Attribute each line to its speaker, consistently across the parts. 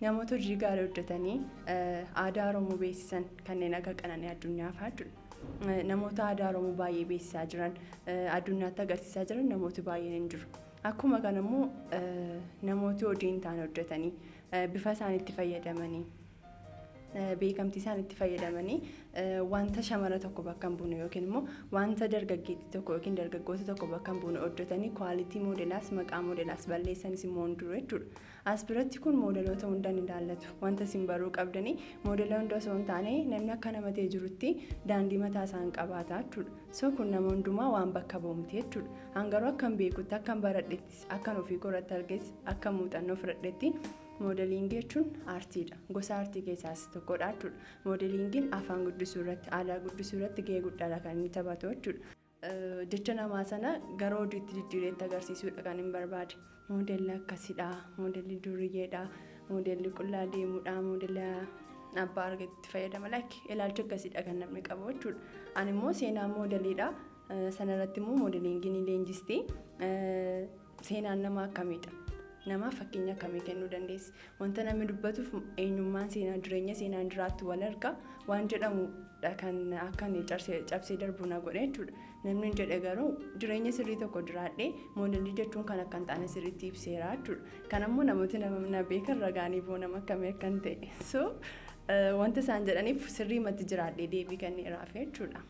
Speaker 1: Namoota hojii gaarii hojjetanii aadaa Oromoo beeksisan kanneen akka Qananii Addunyaa fa'aa jechuudha. Namoota aadaa Oromoo baay'ee beeksisaa jiran, addunyaatti agarsiisaa jiran namooti baay'een hin jiru. Akkuma kana immoo namooti hojii hin taane hojjetanii bifa isaaniitti fayyadamanii beekamtii isaaniitti fayyadamanii wanta shamara tokko bakka hin buune yookiin immoo wanta dargaggeettii tokko yookiin dargaggoota tokko bakka hin buune hojjetanii quality moodelaas maqaa moodelaas balleessanis immoo hin jiru jechuudha. As biratti kun moodeloota hunda ni ilaallatu. Wanta isin baruu qabdanii moodela hunda osoo hin taane namni akka nama ta'e jirutti daandii mataa isaa hin qabaata jechuudha. So kun nama hundumaa waan bakka bu'u miti jechuudha. An garuu akkan beekutti, akkan baradhettis, akkan ofii koo irratti arges, akka muuxannoo fudhadhetti moodeliingii jechuun aartiidha. Gosa aartii keessaa isa tokkodha jechuudha. Moodeliingiin afaan guddisuu irratti, aadaa guddisuu irratti gahee guddaadha kan inni taphatu jechuudha. Jecha namaa sana gara hojiitti jijjiireetti agarsiisuudha kan hin barbaade. Moodelli akkasidha, moodelli duriyyeedha, moodelli qullaa deemuudha, moodela abbaa argatetti fayyadama. Like ilaalcha akkasiidha kan namni qabu jechuudha. Ani immoo seenaa moodeliidha. Sanarratti immoo moodeliingii ni leenjisti. Seenaan namaa akkamiidha? Namaaf fakkeenya akkamii kennuu dandeessi? Wanta namni dubbatuuf eenyummaan seenaa jireenya seenaan jiraattu wal arga waan jedhamudha kan akka inni cabsee darbu na godhe jechuudha. Namni hin jedhe garuu jireenya sirrii tokko jiraadhee moodelii jechuun kan akka hin taane sirriitti ibseera jechuudha. Kan ammoo namooti nama na beekan ragaanii boo nama akkamii akkan ta'e. So wanta isaan jedhaniif sirriimatti jiraadhee deebii kenneeraaf jechuudha.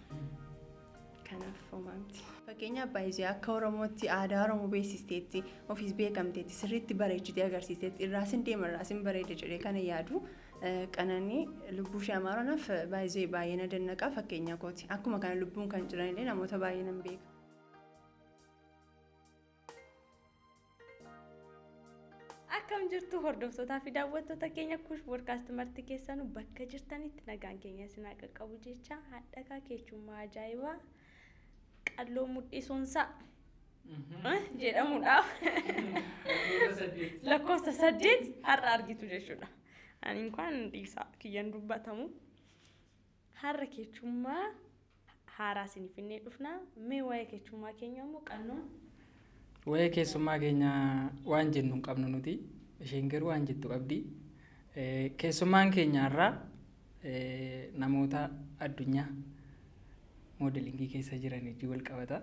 Speaker 1: Kanaaf homaa miti. Fakkeenyaaf baay'isee akka Oromootti aadaa Oromoo beeksisteetti, ofiis beekamteetti, sirriitti bareechitee agarsiisteetti, irraas hin deema irraas hin bareeda jedhee kana yaadu Qananii lubbuu ishee amaaronaaf baay'isee baay'ee na dannaqa fakkeenya kooti. Akkuma kana lubbuun kan jiranillee namoota baay'ee nan beeka.
Speaker 2: Akkam jirtu hordoftootaa fi daawwattoota keenya Kuush Boodkaast marti keessanuu bakka jirtanitti nagaan keenya isin haa qaqqabu jecha hadhakaa keechummaa ajaa'ibaa qalloo mudhisuunsaa jedhamuudhaaf lakkoofsa 8 har'a argitu jechuudha. Ani inkaan dhiisaa kiyyan dubbatamu. Har'a keechummaa haaraa isinii finnee dhufna. Mee waa'ee keechummaa keenya immoo qannoon.
Speaker 3: Waa'ee keessummaa keenya waan jennu hin qabnu nuti. Isheen garuu waan jettu qabdi. Keessummaan keenya har'aa namoota addunyaa moodelingii keessa jiran wajjin wal qabata.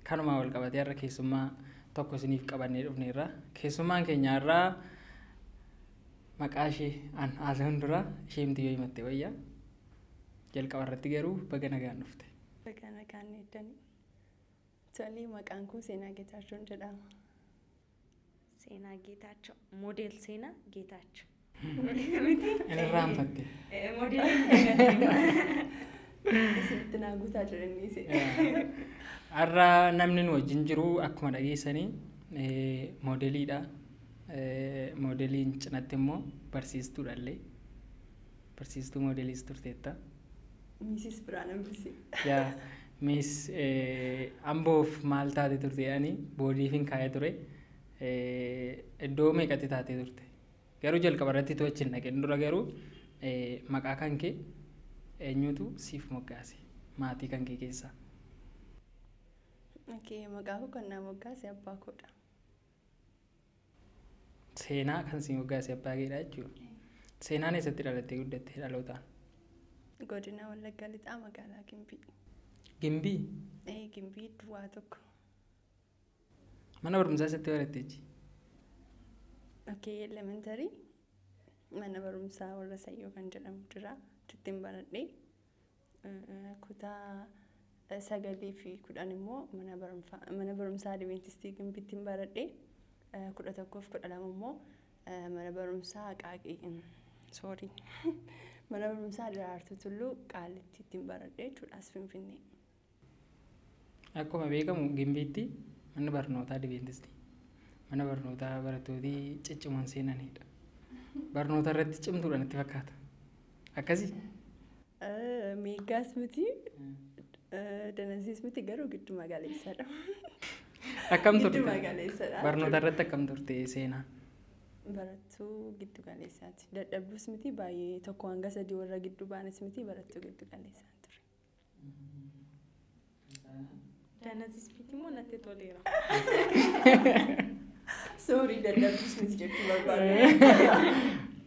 Speaker 3: Kanumaan wal qabatee har'a keessummaa tokko isiniif qabannee dhufneerra. Keessummaan keenya har'aa maqaa ishee an haasa'uun dura isheemti yoo himatte wayya. Jalqaba irratti garuu baga nagaan dhufte.
Speaker 1: Baga nagaan eeddanii. Tole, maqaan koo Seenaa Geetaachoon jedhama.
Speaker 2: Seenaa Geetaachoo. Moodeel Seenaa Geetaachoo.
Speaker 3: Hin irraanfatte.
Speaker 1: Isinitti naa guutaa jedhanii.
Speaker 3: Har'a namni nu wajjin jiru akkuma dhageessanii moodeliidha. Moodeliin cinatti immoo barsiistuudha illee. Barsiistuu moodeliis turteetta.
Speaker 1: Miisis Birhaan Hambisee.
Speaker 3: Yaa miis Amboof maal taate turte jedhanii boodiifin kaa'ee ture. Iddoo meeqatti taatee turte? Garuu jalqaba irratti utuu achi hin dhaqin dura garuu maqaa kan kee eenyutu siif moggaase? Maatii kan kee keessaa.
Speaker 1: Okay, maqaa koo kan naa moggaase abbaa koodha.
Speaker 3: Seenaa kan sii moggaase abbaa keedha jechuudha. Seenaan eessatti dhalattee guddatte dhalootaan?
Speaker 1: Godina Wallagga Lixaa magaalaa Gimbii.
Speaker 3: Gimbii?
Speaker 1: Ee, Gimbii duwwaa 1.
Speaker 3: Mana barumsaa eessatti baratte jechi?
Speaker 1: Okay, elementary mana barumsaa warra Sayyoo kan jedhamu jira. Achittiin baradhe. Kutaa 9 fi 10 immoo mana barumsaa Adventistii Gimbiittiin baradhe. 11 fi 12 immoo mana barumsaa Aqaaqii, sorry, mana barumsaa Daraartuu Tulluu Qaallittiittiin baradhe jechuudha as Finfinnee.
Speaker 3: Akkuma beekamu Gimbiitti manni barnootaa Adventistii mana barnootaa barattooti ciccimoon seenanidha. Barnoota irratti cimtuudha natti fakkaata. Akkasii?
Speaker 1: Meeggaas miti, danasiis miti, garuu giddu galeessadha.
Speaker 3: Akkam turte? Giddu galeessadha. Barnoota irratti akkam turte seenaa?
Speaker 1: Barattuu giddu galeessaati. Dadhabduus miti, baay'ee 1 hanga 3 warra giddu baanis miti, barattuu giddu galeessaan ture.
Speaker 2: Danasiis miti immoo natti toleera.
Speaker 1: Sorry, dadhabdus miti jechuu barbaada.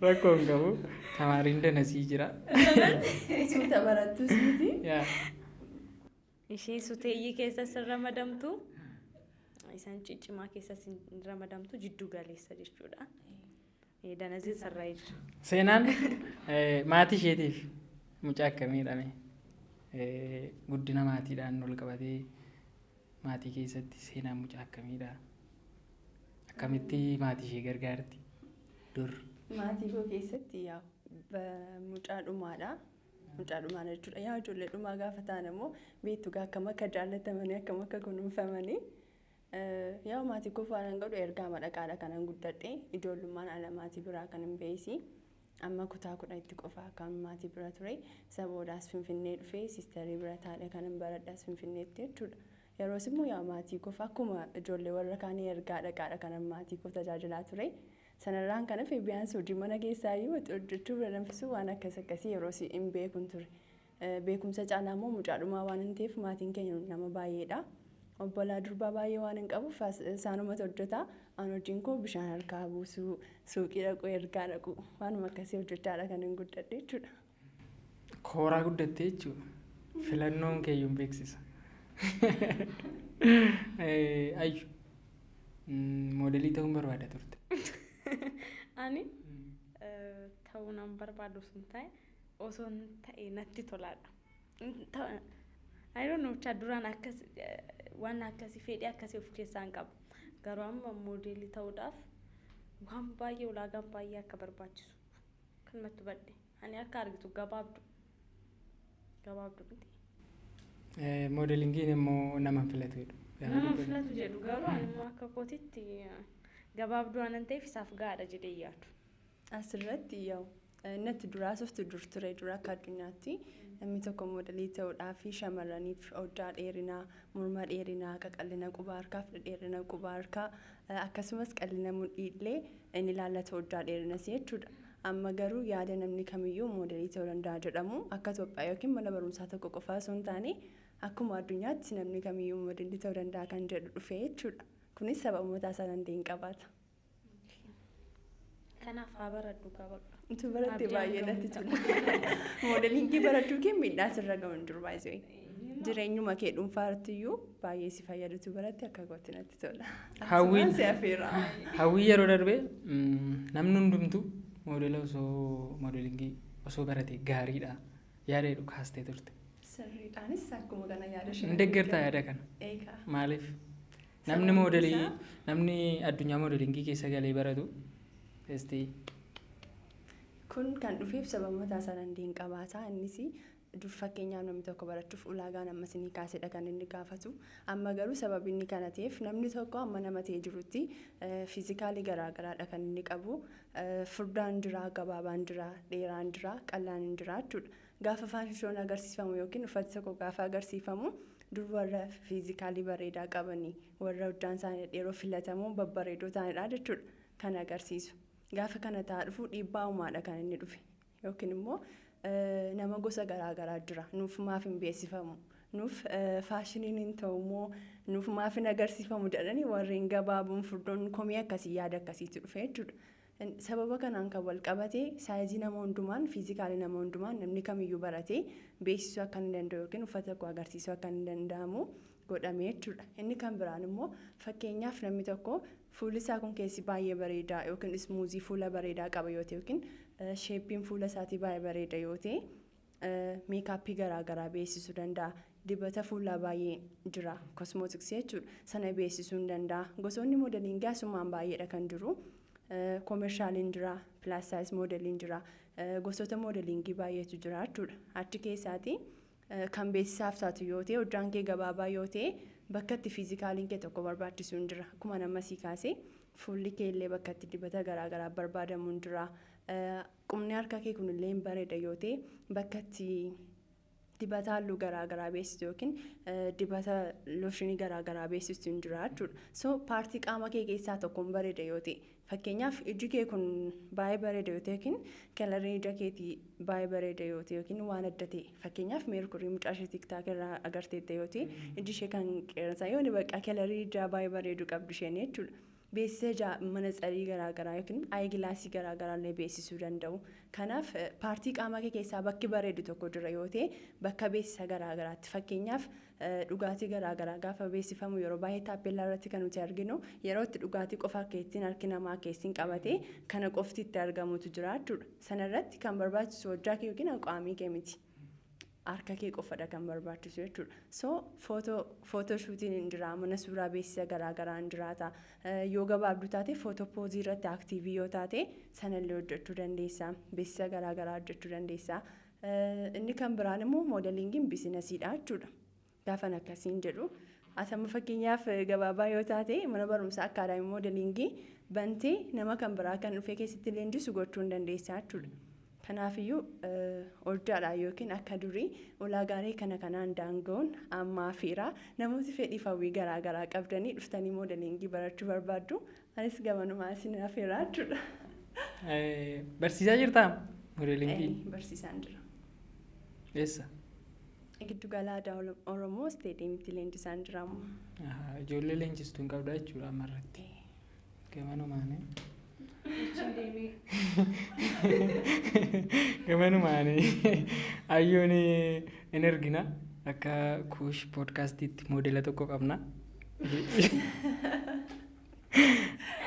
Speaker 3: Rakkoo hin qabu. Tamaariin danasii jira.
Speaker 1: Suuta barattus miti.
Speaker 3: Yaa.
Speaker 2: Isheen suteeyyii keessas hin ramadamtu. Isaan ciccimaa keessas hin ramadamtu, jiddu galeessa jechuudha. Danasiin sarara jira.
Speaker 3: Seenaan maatii isheetiif mucaa akkamii dhame? Guddina maatiidhaan wal qabatee maatii keessatti seenaan mucaa akkamiidha? Akkamitti maatii ishee gargaarti? Dur.
Speaker 1: Maatii koo keessatti yaa mucaa dhumaadha. Mucaa dhumaadha jechuudha. Yaa ijoollee dhumaa gaafa ta'an immoo beektu gaa akkam akka jaallatamanii, akkam akka kunuunfamanii. Yaa maatii koo faana godhu ergaa madaqaadha kanan guddadhe. Ijoollummaan ala maatii biraa kan hin beeysi. Amma kutaa 10tti qofa kan maatii bira ture. Isa boodaas Finfinnee dhufee sisterii bira taa'ee kanan baradhaas Finfinneetti jechuudha. Yeroos immoo yaa maatii koof akkuma ijoollee warra kaanii ergaa dhaqaadha kanan maatii koo tajaajilaa ture. Sanarraan kan hafe biyyaansi hojii mana keessaa iyyuu hojjechuu bira danfisuu waan akkas akkasii yeroos hin beekun ture. Beekumsa caalaa immoo mucaa dhumaa waan hin ta'eef maatiin keenya nama baay'eedha. Obbolaa durbaa baay'ee waan hin qabuuf isaanumatu hojjeta. An hojiin koo bishaan harkaa buusuu, suuqii dhaquu, ergaa dhaquu, waanuma akkasii hojjechaadha kan hin guddadhe jechuudha.
Speaker 3: Kooraa guddattee jechuudha. Filannoon keeyyuu hin beeksisa. Ayyu, moodelii ta'uun barbaada turte.
Speaker 2: Ani ta'uu nan barbaadu sun ta'e osoo hin ta'e natti tolaadha. I don't know, cha duraan akkas waan akkasii fedhii akkasii of keessaa hin qabu. Garuu amma moodelii ta'uudhaaf waan baay'ee ulaagaan baay'ee akka barbaachisu kanumatti hubadhe. Ani akka argitu gabaabdu. Gabaabdu miti.
Speaker 3: Moodelingiin immoo nama hin filatu jedhu.
Speaker 2: Nama filatu jedhu, garuu ani immoo akka kootitti gabaabduu waan ta'eef isaaf gahaadha jedhee yaadu.
Speaker 1: Asirratti yaa'u natti duraa softu dur ture, dura akka addunyaatti namni tokko moodelii ta'uudhaaf shamarraniif hojjaa dheerinaa, morma dheerinaa, qaqallina quba harkaa fi dheerina quba harkaa, akkasumas qal'ina mudhii illee inni ilaallata, hojjaa dheerinas jechuudha. Amma garuu yaada namni kamiyyuu moodelii ta'uu danda'a jedhamu akka Itoophiyaa yookiin mana barumsaa tokko qofaa osoo hin taane akkuma addunyaatti namni kamiyyuu moodelii ta'uu danda'a kan jedhu dhufe jechuudha. Kunis sababa mataa isaa danda'e qabaata.
Speaker 2: Kanaaf haa baradhu qaba.
Speaker 1: Utuu baratte baay'ee natti tola. Moodelingii barachuu kee miidhaa sirra gahu hin jiru baay'ee. Jireenyuma kee dhuunfaa irrattiyyuu baay'ee si fayyadu baratte akka gootti natti tola.
Speaker 3: Hawwiin
Speaker 1: Si afeera.
Speaker 3: Hawwii yeroo darbe namni hundumtuu moodela osoo moodelingii osoo barate gaariidha yaada jedhu kaastee turte.
Speaker 1: Sirriidhaanis akkuma kana yaada ishee.
Speaker 3: Hin deeggartaa yaada kana?
Speaker 1: Eegaa.
Speaker 3: Maaliif? Namni moodelii, namni addunyaa moodelingii keessa galee baratu esti
Speaker 1: Kun kan dhufeef sababa mataa isaa danda'e qabaata. Innis dur fakkeenyaaf namni tokko barachuuf ulaagaan amma isinii kaasedha kan inni gaafatu. Amma garuu sababi inni kana ta'eef namni tokko amma nama ta'e jirutti fiizikaalii garaagaraadha kan inni qabu. Furdaan jira, gabaabaan jira, dheeraan jira, qal'aan hin jira jechuudha. Gaafa fashion shown agarsiifamu yookiin uffati tokko gaafa agarsiifamu dur warra fiizikaalii bareedaa qabanii, warra hojjaan isaanii dheeroo filatamoo babbareedoo ta'anidha jechuudha kan agarsiisu. Gaafa kana ta'aa dhufu dhiibbaa uumaadha kan inni dhufe. Yookiin immoo nama gosa garaagaraa jira. Nuuf maaf hin beeksifamu? Nuuf faashiniin hin ta'u moo nuuf maaf hin agarsiifamu jedhanii warreen gabaaboon furdoon komii akkasii yaada akkasiitu dhufe jechuudha. Sababa kanaan kan wal qabate saayizii nama hundumaan, fiizikaalii nama hundumaan namni kamiyyuu baratee beeksisuu akka inni danda'u yookiin uffata tokko agarsiisuu akka inni danda'amu godhame jechuudha. Inni kan biraan immoo fakkeenyaaf namni tokko fuulli isaa kun keessi baay'ee bareedaa yookiin smooth fuula bareedaa qaba yoo ta'e yookiin shapeiin fuula isaatii baay'ee bareeda yoo ta'e meekaappii garaagaraa beeksisuu danda'a. Dibata fuulaa baay'ee jira, kosmootiksii jechuudha. Sana beeksisuu hin danda'a. Gosoonni moodelingii asumaan baay'eedha kan jiru. Commercialiin jira, plus size moodeliin jira, gosoota moodelingii baay'eetu jira jechuudha. Achi keessaati kan beeksisaaf taatu yoo ta'e, hojjaan kee gabaabaa yoo ta'e, bakka itti fiizikaaliin kee tokko barbaachisu hin jira. Akkuma nama sii kaasee fuulli kee illee bakka itti dibata garaagaraa barbaadamu hin jira. Qubni harka kee kunillee hin bareeda yoo ta'e, bakka itti dibata halluu garaagaraa beeksistu yookiin dibata looshinii garaagaraa beeksistu hin jira jechuudha. So paartii qaama kee keessaa tokko hin bareeda yoo ta'e, fakkeenyaaf iji kee kun baay'ee bareeda yoo ta'e yookiin coloriin ija keetii baay'ee bareeda yoo ta'e yookiin waan adda ta'e, fakkeenyaaf Meerkurii mucaa ishee TikTok irraa agarteetta yoo ta'e, iji ishee kan qeerransaa yoo inni bakka colorii ijaa baay'ee bareedu qabdu isheen jechuudha. Beeksisa mana tsarii garaagaraa yookiin eyeglassii garaagaraa illee beeksisuu danda'u. Kanaaf partii qaama kee keessaa bakki bareedu tokko jira yoo ta'e, bakka beeksisa garaagaraatti, fakkeenyaaf dhugaatii garaagaraa gaafa beeksifamu, yeroo baay'ee taappellaa irratti kan nuti arginu yeroo itti dhugaatii qofa keettiin harki namaa keessin qabatee kana qofti itti argamutu jira jechuudha. Sana irratti kan barbaachisu hojjaa kee yookiin qaamii kee miti. Harka kee qofadha kan barbaachisu jechuudha. So photo shootiin hin jira, mana suuraa beeksisa garaagaraa hin jiraata. Yoo gabaabduu taate, photo poseii irratti activeii yoo taate, sanallee hojjechuu dandeessa. Beeksisa garaagaraa hojjechuu dandeessa. Inni kan biraan immoo modelingiin businessiidha jechuudha. Gaafan akkasiin jedhu, atama fakkeenyaaf gabaabaa yoo taate, mana barumsaa academy modelingii bantee nama kan biraa kan dhufee keessatti leenjisu gochuu hin dandeessa jechuudha. Kanaafiyyuu hojjaadha yookiin akka durii ulaagaalee kana kanaan daanga'uun ammaa fiira. Namooti fedhii hawwii garaa garaa qabdanii dhuftanii modelingii barachuu barbaaddu, anis gamanumaa isin afeeraa jechuudha.
Speaker 3: Barsiisaa jirtaa modelingii?
Speaker 1: Barsiisaan jira.
Speaker 3: Eessa?
Speaker 1: Giddugala Aadaa Oromoo Stadiumitti leenjisaan jira amma.
Speaker 3: Ijoollee leenjistuu hin qabda jechuudha ammarratti. Gamanumaanii.
Speaker 2: Achiin deemee.
Speaker 3: Gamanumaanii ayyuun in ergina, akka Kuush Podcastiitti moodela tokko qabna.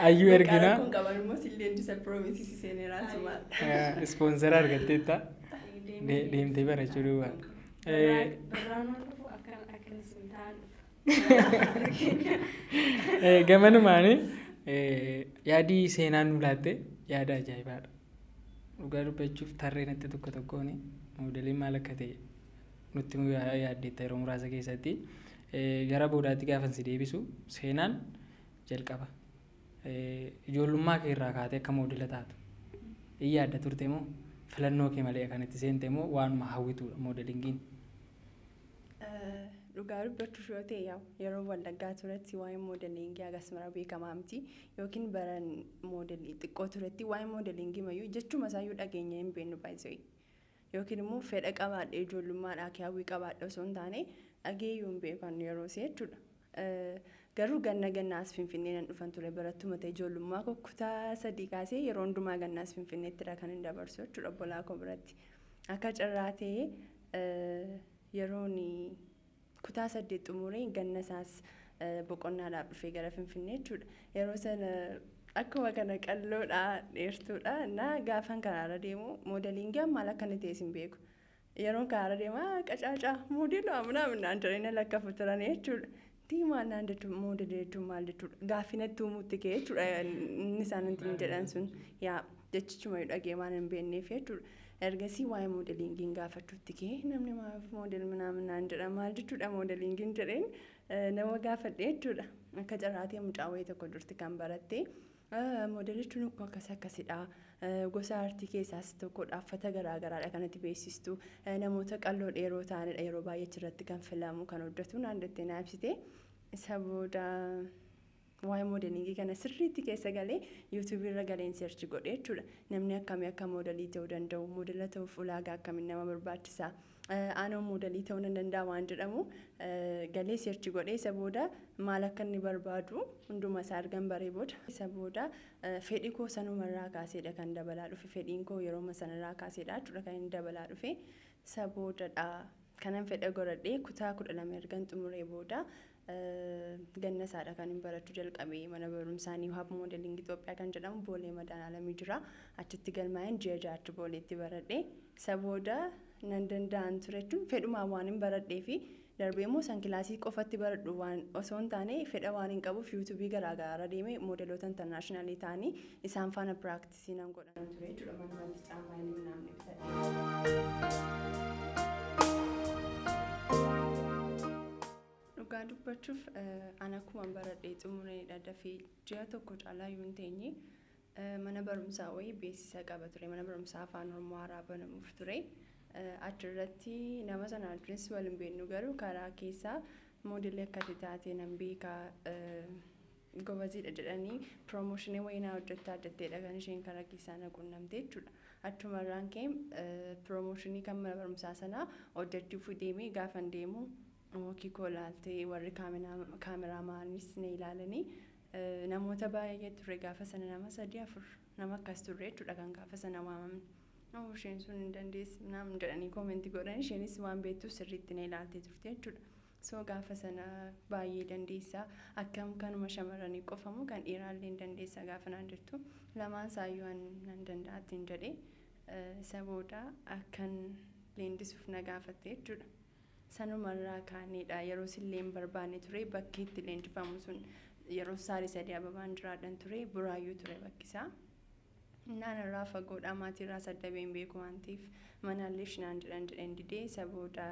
Speaker 3: Ayyuu ergina.
Speaker 1: Kun qaban immoo si leenjisa, promiseii seeneeraa sumaan.
Speaker 3: Sponsora argatteetta. Deemtee barachuu duwwaa.
Speaker 2: Birraan dhufu akkan akkan isin ta'an dhufa.
Speaker 3: Gamanumaanii yaadii seenaan nu laatte yaada ajaa'ibaadha. Dhugaa dubbachuuf tarree natti tokko tokkoon moodeliin maal akka ta'e nutti himuu yaaddeetta yeroo muraasa keessatti. Gara boodaatti gaafa si deebisu, seenaan jalqaba. Ijoollummaa kee irraa kaatee akka moodela taatu in yaadda turte moo, filannoo kee malee kan itti seente moo, waanuma hawwituudha modelingiin?
Speaker 1: Dhugaa dubbachuuf yoo ta'e, yaa'u yeroo Wallaggaa turetti waa'ee modelingii hagas mara beekamaa miti, yookiin baran moodelii xiqqoo turetti waa'ee modelingii mayyuu jechuma isaayyuu dhageenya hin beeknu baay'isee, yookiin immoo fedha qabaadhe ijoollummaadhaa kee hawwii qabaadhe osoo hin taane dhageeyyuu hin beekan yeroo isee jechuudha. Garuu ganna gannaas Finfinnee nan dhufan ture. Barattuma ta'e ijoollummaa koo kutaa 3 kaasee yeroo hundumaa gannaas Finfinneettidha kan hin dabarsu jechuudha obbolaa koo biratti. Akka carraa ta'ee yeroon kutaa 8 xumuree ganna isaas boqonnaadhaaf dhufee gara Finfinnee jechuudha. Yeroo sana akkuma kana qalloodha, dheertuudha na gaafan karaarra deemu modelingii maal akka inni ta'e hin beeku. Yeroon karaarra deema, "Qacaacaa moodeloo amnaa naan jedhanii na lakkafu turan jechuudha. Diimaa naan jechuun moodelii jechuun maal jechuudha? Gaaffii natti uumuutti ka'e jechuudha inni isaan ittiin jedhan sun, yaa jechichuma dhagee waan hin beekneef jechuudha. Ergasii waa'ee modelingiin gaafachuutti ka'e. Namni maaf model ምናምን naan jedha, maal jechuudha modelingiin jedheen nama gaafadhe jechuudha. Akka carraatee mucaa wayii tokko durti kan baratte, "Moodelii jechuun akkas akkasidha. Gosa aartii keessaas tokkodha. Uffata garaagaraadha kanatti beeksistu. Namoota qalloo dheeroo ta'anidha yeroo baay'ee achirratti kan filamu, kan hojjetu," naan jettee naa ibsite. Isa booda waa'ee modelingii kana sirriitti keessa galee YouTubeii irra galeen search godhe jechuudha. Namni akkamii akka moodelii ta'uu danda'u, moodela ta'uuf ulaagaa akkamiin nama barbaachisa, aanoo moodelii ta'uu nan danda'a waan jedhamu galee search godhee, isa booda maal akka inni barbaadu hunduma isaa argan baree booda, isa booda fedhii koo sanumarraa kaaseedha kan dabalaa dhufe. Fedhiin koo yeroo sanarraa kaaseedha jechuudha kan inni dabalaa dhufe. Isa boodadha kanan fedha godhadhee kutaa 12 ergan xumuree booda ganna isaadha kan hin barachuu jalqabee. Mana barumsaa New Hub Modeling Itoophiyaa kan jedhamu Boolee Madaalamii jira. Achitti galmaa'een ji'a 6 achi Booleetti baradhee, isa booda nan danda'an ture jechuun fedhumaan waan hin baradhee fi darbee immoo san kilaasii qofatti baradhu waan osoo hin taane fedha waan hin qabuuf YouTubeii garaagaraa deemee moodeloota internationalii ta'anii isaan faana practiceii nan godhan ture jechuudha, manumatti caamaa inni namni bitadhe. Dhugaa dubbachuuf ana akkuma baradhee xumureedha dafee ji'a tokko caalaa yoo hin teenye mana barumsaa wayii beeksisa qaba ture. Mana barumsaa Afaan Oromoo haaraa banamuuf ture. Achirratti nama sana wajjinis wal hin beeknu, garuu karaa keessaa moodelii akkati taate nan beekaa, gobaziidha jedhanii promotionii wayii naa hojjettaa jetteedha kan isheen karaa keessaa na qunnamte jechuudha. Achumarraan ka'e promotionii kan mana barumsaa sanaa hojjechuuf deemee, gaafan deemu walkii koo ilaaltee, warri cameramanis na ilaalanii Namoota baay'ee turre gaafa sana, nama sadii afur nama akkas turre jechuudha kan gaafa sana waamamne. "Oh, isheen sun hin dandeessi" naam jedhanii comment godhan. Isheenis waan beektuuf sirriitti na ilaaltee turte jechuudha. So gaafa sana baay'ee dandeessaa, akkam kanuma shamarranii qofamu kan dhiiraallee hin dandeessa gaafa naan jettu, lamaan isaayyuu nan danda'a ittiin jedhee, isa booda akkan leenjisuuf na gaafatte jechuudha. Sanumarraa kaaneedha. Yeroo sillee hin barbaanne ture bakki itti leenjifamu sun. Yeroo saarii sadii ababaan jiraadhan ture, Buraayyuu ture bakkisaa. Naan irraa fagoodha, maatiirraa saddabee hin beeku waan ta'eef, manaallee shinaan jedhan jedheen didee. Isa booda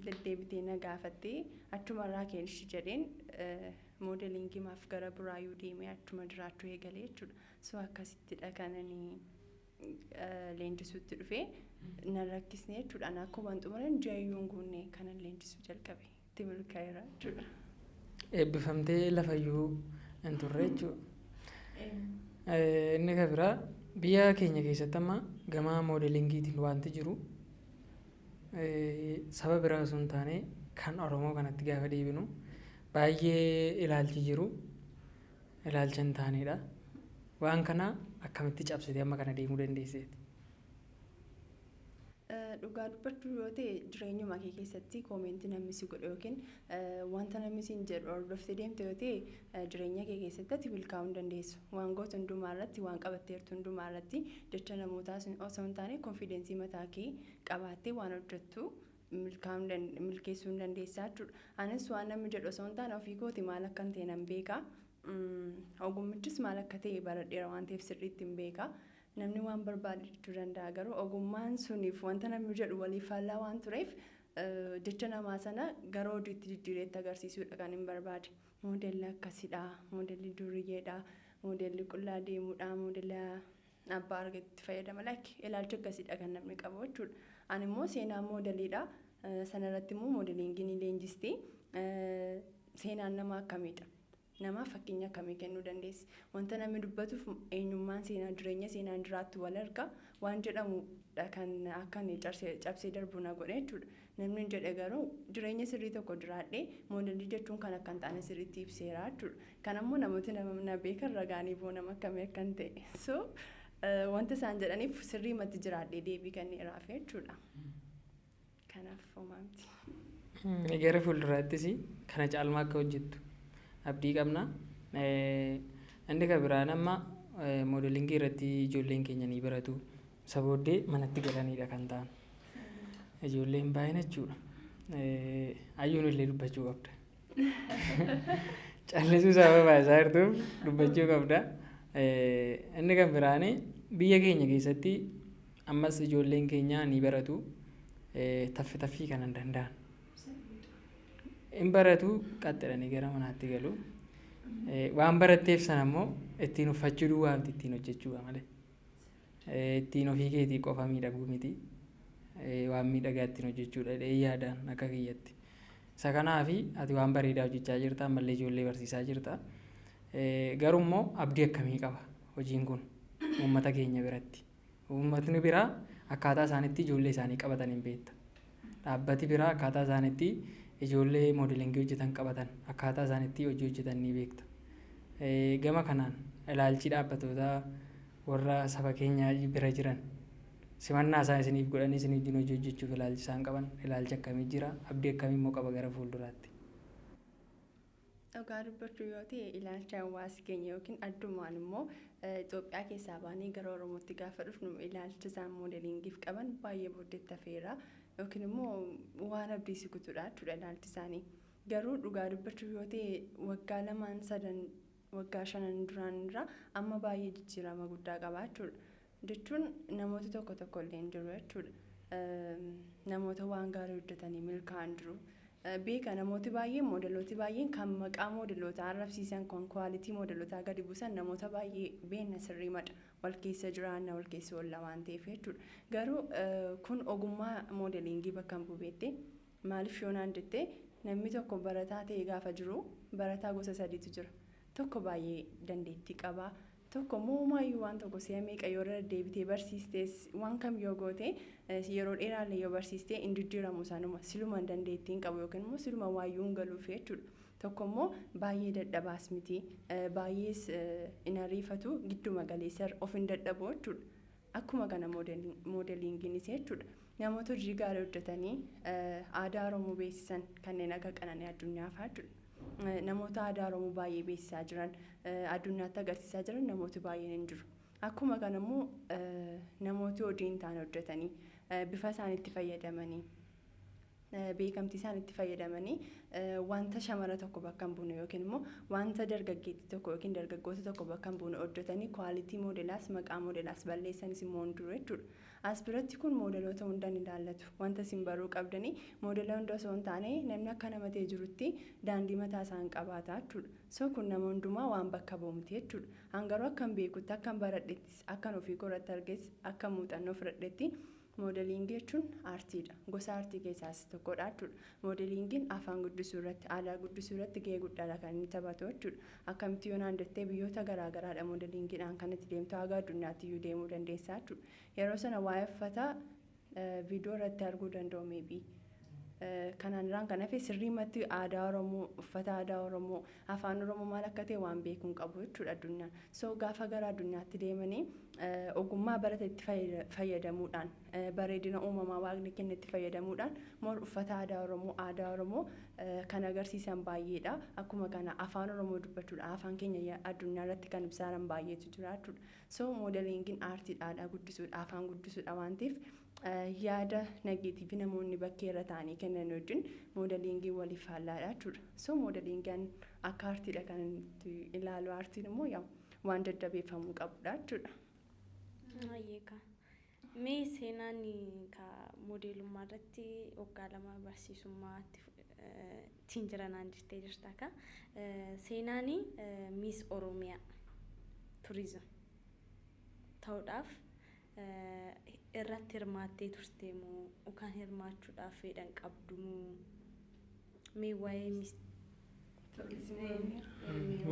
Speaker 1: deddeebitee na gaafattee, achumarraa keenshi jedheen modeling maaf gara Buraayyuu deemee achuma jiraachuu eegalee jechuudha. So akkasittidha kananii leenjisuutti dhufee na rakkisne jechuudha. Ani akkuma xumureen ji'ayyuu hin guunne kanan leenjisuu jalqabe, itti milkaa'eera jechuudha.
Speaker 3: Eebbifamtee lafayyuu hin turre jechuudha. Inni kan biraa, biyya keenya keessatti amma gama modelingiitiin wanti jiru, saba biraa osoo hin taane kan Oromoo kanatti gaafa deebinu, baay'ee ilaalchi jiru ilaalcha hin taanedha. Waan kana akkamitti cabsitee amma kana deemuu dandeesseeti?
Speaker 1: Dhugaa dubbachuu yoo ta'e, jireenyuma kee keessatti comment namni si godhe yookiin wanta namni siin jedhu hordoftee deemte yoo ta'e, jireenya kee keessatti ati milkaa'uu hin dandeessu. Waan gootu hundumaa irratti, waan qabatteertu hundumaa irratti jecha namootaa osoo hin taane confidence mataa kee qabaattee waan hojjettu milkeessuu hin dandeessaa jechuudha. Anis waan namni jedhu osoo hin taane ofii kooti maal akka ta'e nan beeka. Ogummichis maal akka ta'e baradheera waan ta'eef sirriitti hin beeka. Namni waan barbaade jechuu danda'a, garuu ogummaan suniif wanta namni jedhu waliif faallaa waan tureef, jecha namaa sana gara hojiitti jijjiireetti agarsiisuudha kan hin barbaade. Moodelli akkasidha, moodelli duriyyeedha, moodelli qullaa deemuudha, moodela abbaa argatetti fayyadama. Like ilaalcha akkasidha kan namni qabu jechuudha. Ani immoo seenaa moodeliidha. Sanarratti immoo modeling ni leenjisti. Seenaan nama akkamiidha? Namaaf fakkeenya akkamii kennuu dandeessi? Wanta namni dubbatuuf eenyummaan seenaa, jireenya seenaan jiraattu wal arga waan jedhamudha kan akka inni cabsee darbu na godhe jechuudha. Namni hin jedhe garuu jireenya sirrii tokko jiraadhee moodelii jechuun kan akka hin taane sirriitti ibseera jechuudha. Kanammoo namooti na beekan ragaanii boo nama akkamii akka hin ta'e. So wanta isaan jedhaniif sirriimatti jiraadhee deebii kenneeraaf jechuudha. Kanaaf homaa miti.
Speaker 3: Gara fuulduraattis kana caalmaa akka hojjettu abdii qabna. Inni kan biraan, amma modeling irratti ijoolleen keenya ni baratu. Isa booddee manatti galanidha kan ta'an. Ijoolleen baay'een jechuudha. Ayyuun illee dubbachuu qabda. Callisuu sababa isaa jirtuuf dubbachuu qabda. Inni kan biraan, biyya keenya keessatti ammas ijoolleen keenya ni baratu. Taffi taffii kan hin danda'an. Hin baratu, qaxxiranii gara manaatti galu. Waan baratteef sana immoo ittiin uffachuu duwwaa miti, ittiin hojjechuudha malee. Ittiin ofii keetii qofa miidhaguu miti. Waan miidhagaa ittiin hojjechuudha jedhee yaadaan akka kiyyatti. Isa kanaafi ati waan bareedaa hojjechaa jirta, ammallee ijoollee barsiisaa jirta. Garuu immoo abdii akkamii qaba hojiin kun uummata keenya biratti? Uummatni biraa akkaataa isaanitti ijoollee isaanii qabatan hin beekta. Dhaabbati biraa akkaataa isaanitti ijoollee modeling hojjetan qabatan, akkaataa isaanitti hojii hojjetan ni beekta. Gama kanaan ilaalchi dhaabbatoota warra saba keenyaa bira jiran, simannaa isaan isiniif godhanii isin wajjin hojii hojjechuuf ilaalchi isaan qaban ilaalcha akkamii jira? Abdii akkamii immoo qaba gara fuulduraatti?
Speaker 1: Dhugaa dubbachuu yoo ta'e, ilaalcha hawaasa keenya yookiin addumaan immoo Itoophiyaa keessaa baanee gara Oromootti gaafa dhufnu, ilaalcha isaan modelingiif qaban baay'ee booddeetti hafeera yookiin immoo waan abdii si kutudha jechuudha ilaalchi isaanii. Garuu dhugaa dubbachuu yoo ta'e, waggaa lamaan sadan, waggaa shanan duraan irraa amma baay'ee jijjiirama guddaa qaba jechuudha. Jechuun namoota tokko tokko illee hin jiru jechuudha. Namoota waan gaarii hojjetanii milkaa'an jiru. Beeka, namooti baay'een, moodelooti baay'een kan maqaa moodelootaa arrabsiisan, kan quality moodelotaa gadi buusan namoota baay'ee beekna, sirrii madha. Wal keessa jiraanna, wal keessa oolla waan ta'eef jechuudha. Garuu kun ogummaa modeling bakka hin buubeette. Maaliif yoo naan jette, namni tokko barataa ta'e gaafa jiru, barataa gosa sadiitu jira. Tokko baay'ee dandeettii qaba. Tokko immoo homaayyuu waan tokko si'a meeqa yoo irra deddeebitee barsiistees, waan kam yoo goote, yeroo dheeraallee yoo barsiiste hin jijjiiramu, sanuma siluma dandeettii hin qabu yookiin immoo siluma waayyuu hin galuuf jechuudha. Tokko immoo baay'ee dadhabaas miti, baay'ees hin ariifatu, gidduma galeessa of hin dadhabu jechuudha. Akkuma kana moodelingiinis jechuudha. Namoota hojii gaarii hojjetanii aadaa Oromoo beeksisan kanneen akka Qananii Addunyaa fa'aa jechuudha. Namoota aadaa Oromoo baay'ee beeksisaa jiran, addunyaatti agarsiisaa jiran namooti baay'een hin jiru. Akkuma kana immoo namooti hojii hin taane hojjetanii bifa isaaniitti fayyadamanii, beekamtii isaaniitti fayyadamanii, wanta shamara tokko bakka hin buune yookiin immoo wanta dargaggeettii tokko yookiin dargaggoota tokko bakka hin buune hojjetanii quality moodelaas maqaa moodelaas balleessanis immoo hin jiru jechuudha. As biratti kun moodeloota hunda ni ilaallatu. Wanta isin baruu qabdanii, moodela hunda osoo hin taane, namni akka nama ta'e jirutti daandii mataa isaa hin qabaata jechuudha. So kun nama hundumaa waan bakka bu'u miti jechuudha. An garuu akkan beekutti, akkan baradhettis, akkan ofii koorratti arges, akka muuxannoo fudhadhetti, moodelingii jechuun aartiidha. Gosa aartii keessaas tokkodha jechuudha. Moodelingiin afaan guddisuu irratti, aadaa guddisuu irratti gahee guddaadha kan inni taphatu jechuudha. Akkamitti yoo naan jettee, biyyoota garaagaraadha moodelingiidhaan kan itti deemtu, haga addunyaatti iyyuu deemuu dandeessa jechuudha. Yeroo sana waa'ee uffataa viidiyoo irratti arguu danda'u maybe. Kanaan irraan kan hafe sirriimatti aadaa Oromoo, uffata aadaa Oromoo, afaan Oromoo maal akka ta'e waan beekuu hin qabu jechuudha addunyaan. So gaafa gara addunyaatti deemanii ogummaa barate itti fayyadamuudhaan, bareedina uumamaa waaqni kenne itti fayyadamuudhaan more uffata aadaa Oromoo, aadaa Oromoo kan agarsiisan baay'eedha. Akkuma kana afaan Oromoo dubbachuudhaan afaan keenya addunyaa irratti kan ibsaaran baay'eetu jira jechuudha. So moodelingiin aartiidha, aadaa guddisuudha, afaan guddisuudha waan ta'eef, yaada negative namoonni bakkee irra taa'anii kennan wajjin moodelingii waliif faallaadha jechuudha. So moodelingiin akka aartiidha kan nuti ilaalu, aartiin immoo yaa waan jajjabeeffamuu qabudha jechuudha.
Speaker 2: Ayyeeka. Mee seenaan ka moodeelummaa irratti waggaa 2 barsiisummaatti ittiin jiranaan jirtee jirta ka. Seenaan Miss Oromiyaa Tourism ta'uudhaaf irratti hirmaattee turte moo yookaan hirmaachuudhaaf fedhan qabdu moo, mee waa'ee Miss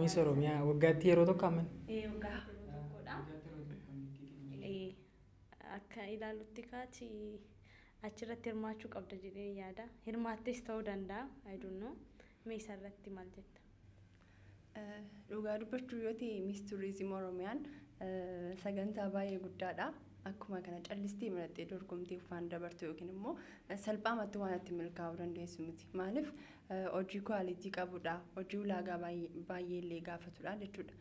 Speaker 3: Miss Oromiyaa waggaatti yeroo tokko amman.
Speaker 2: Waggaatti yeroo tokkodha. Akka ilaalutti kaati achirratti hirmaachuu qabda jedhee yaada. Hirmaattis ta'uu danda'a. I don't know. Mee isarratti maal jetta?
Speaker 1: Dhugaa dubbachuu yoo ta'e, Miss Tourism Oromiyaan sagantaa baay'ee guddaadha. Akkuma kana callistee marattee dorgomtee ufaan dabartu yookiin immoo salphaamatti waan itti milkaa'uu dandeessu miti. Maaliif, hojii quality qabudha. Hojii ulaagaa baay'ee illee gaafatudha jechuudha.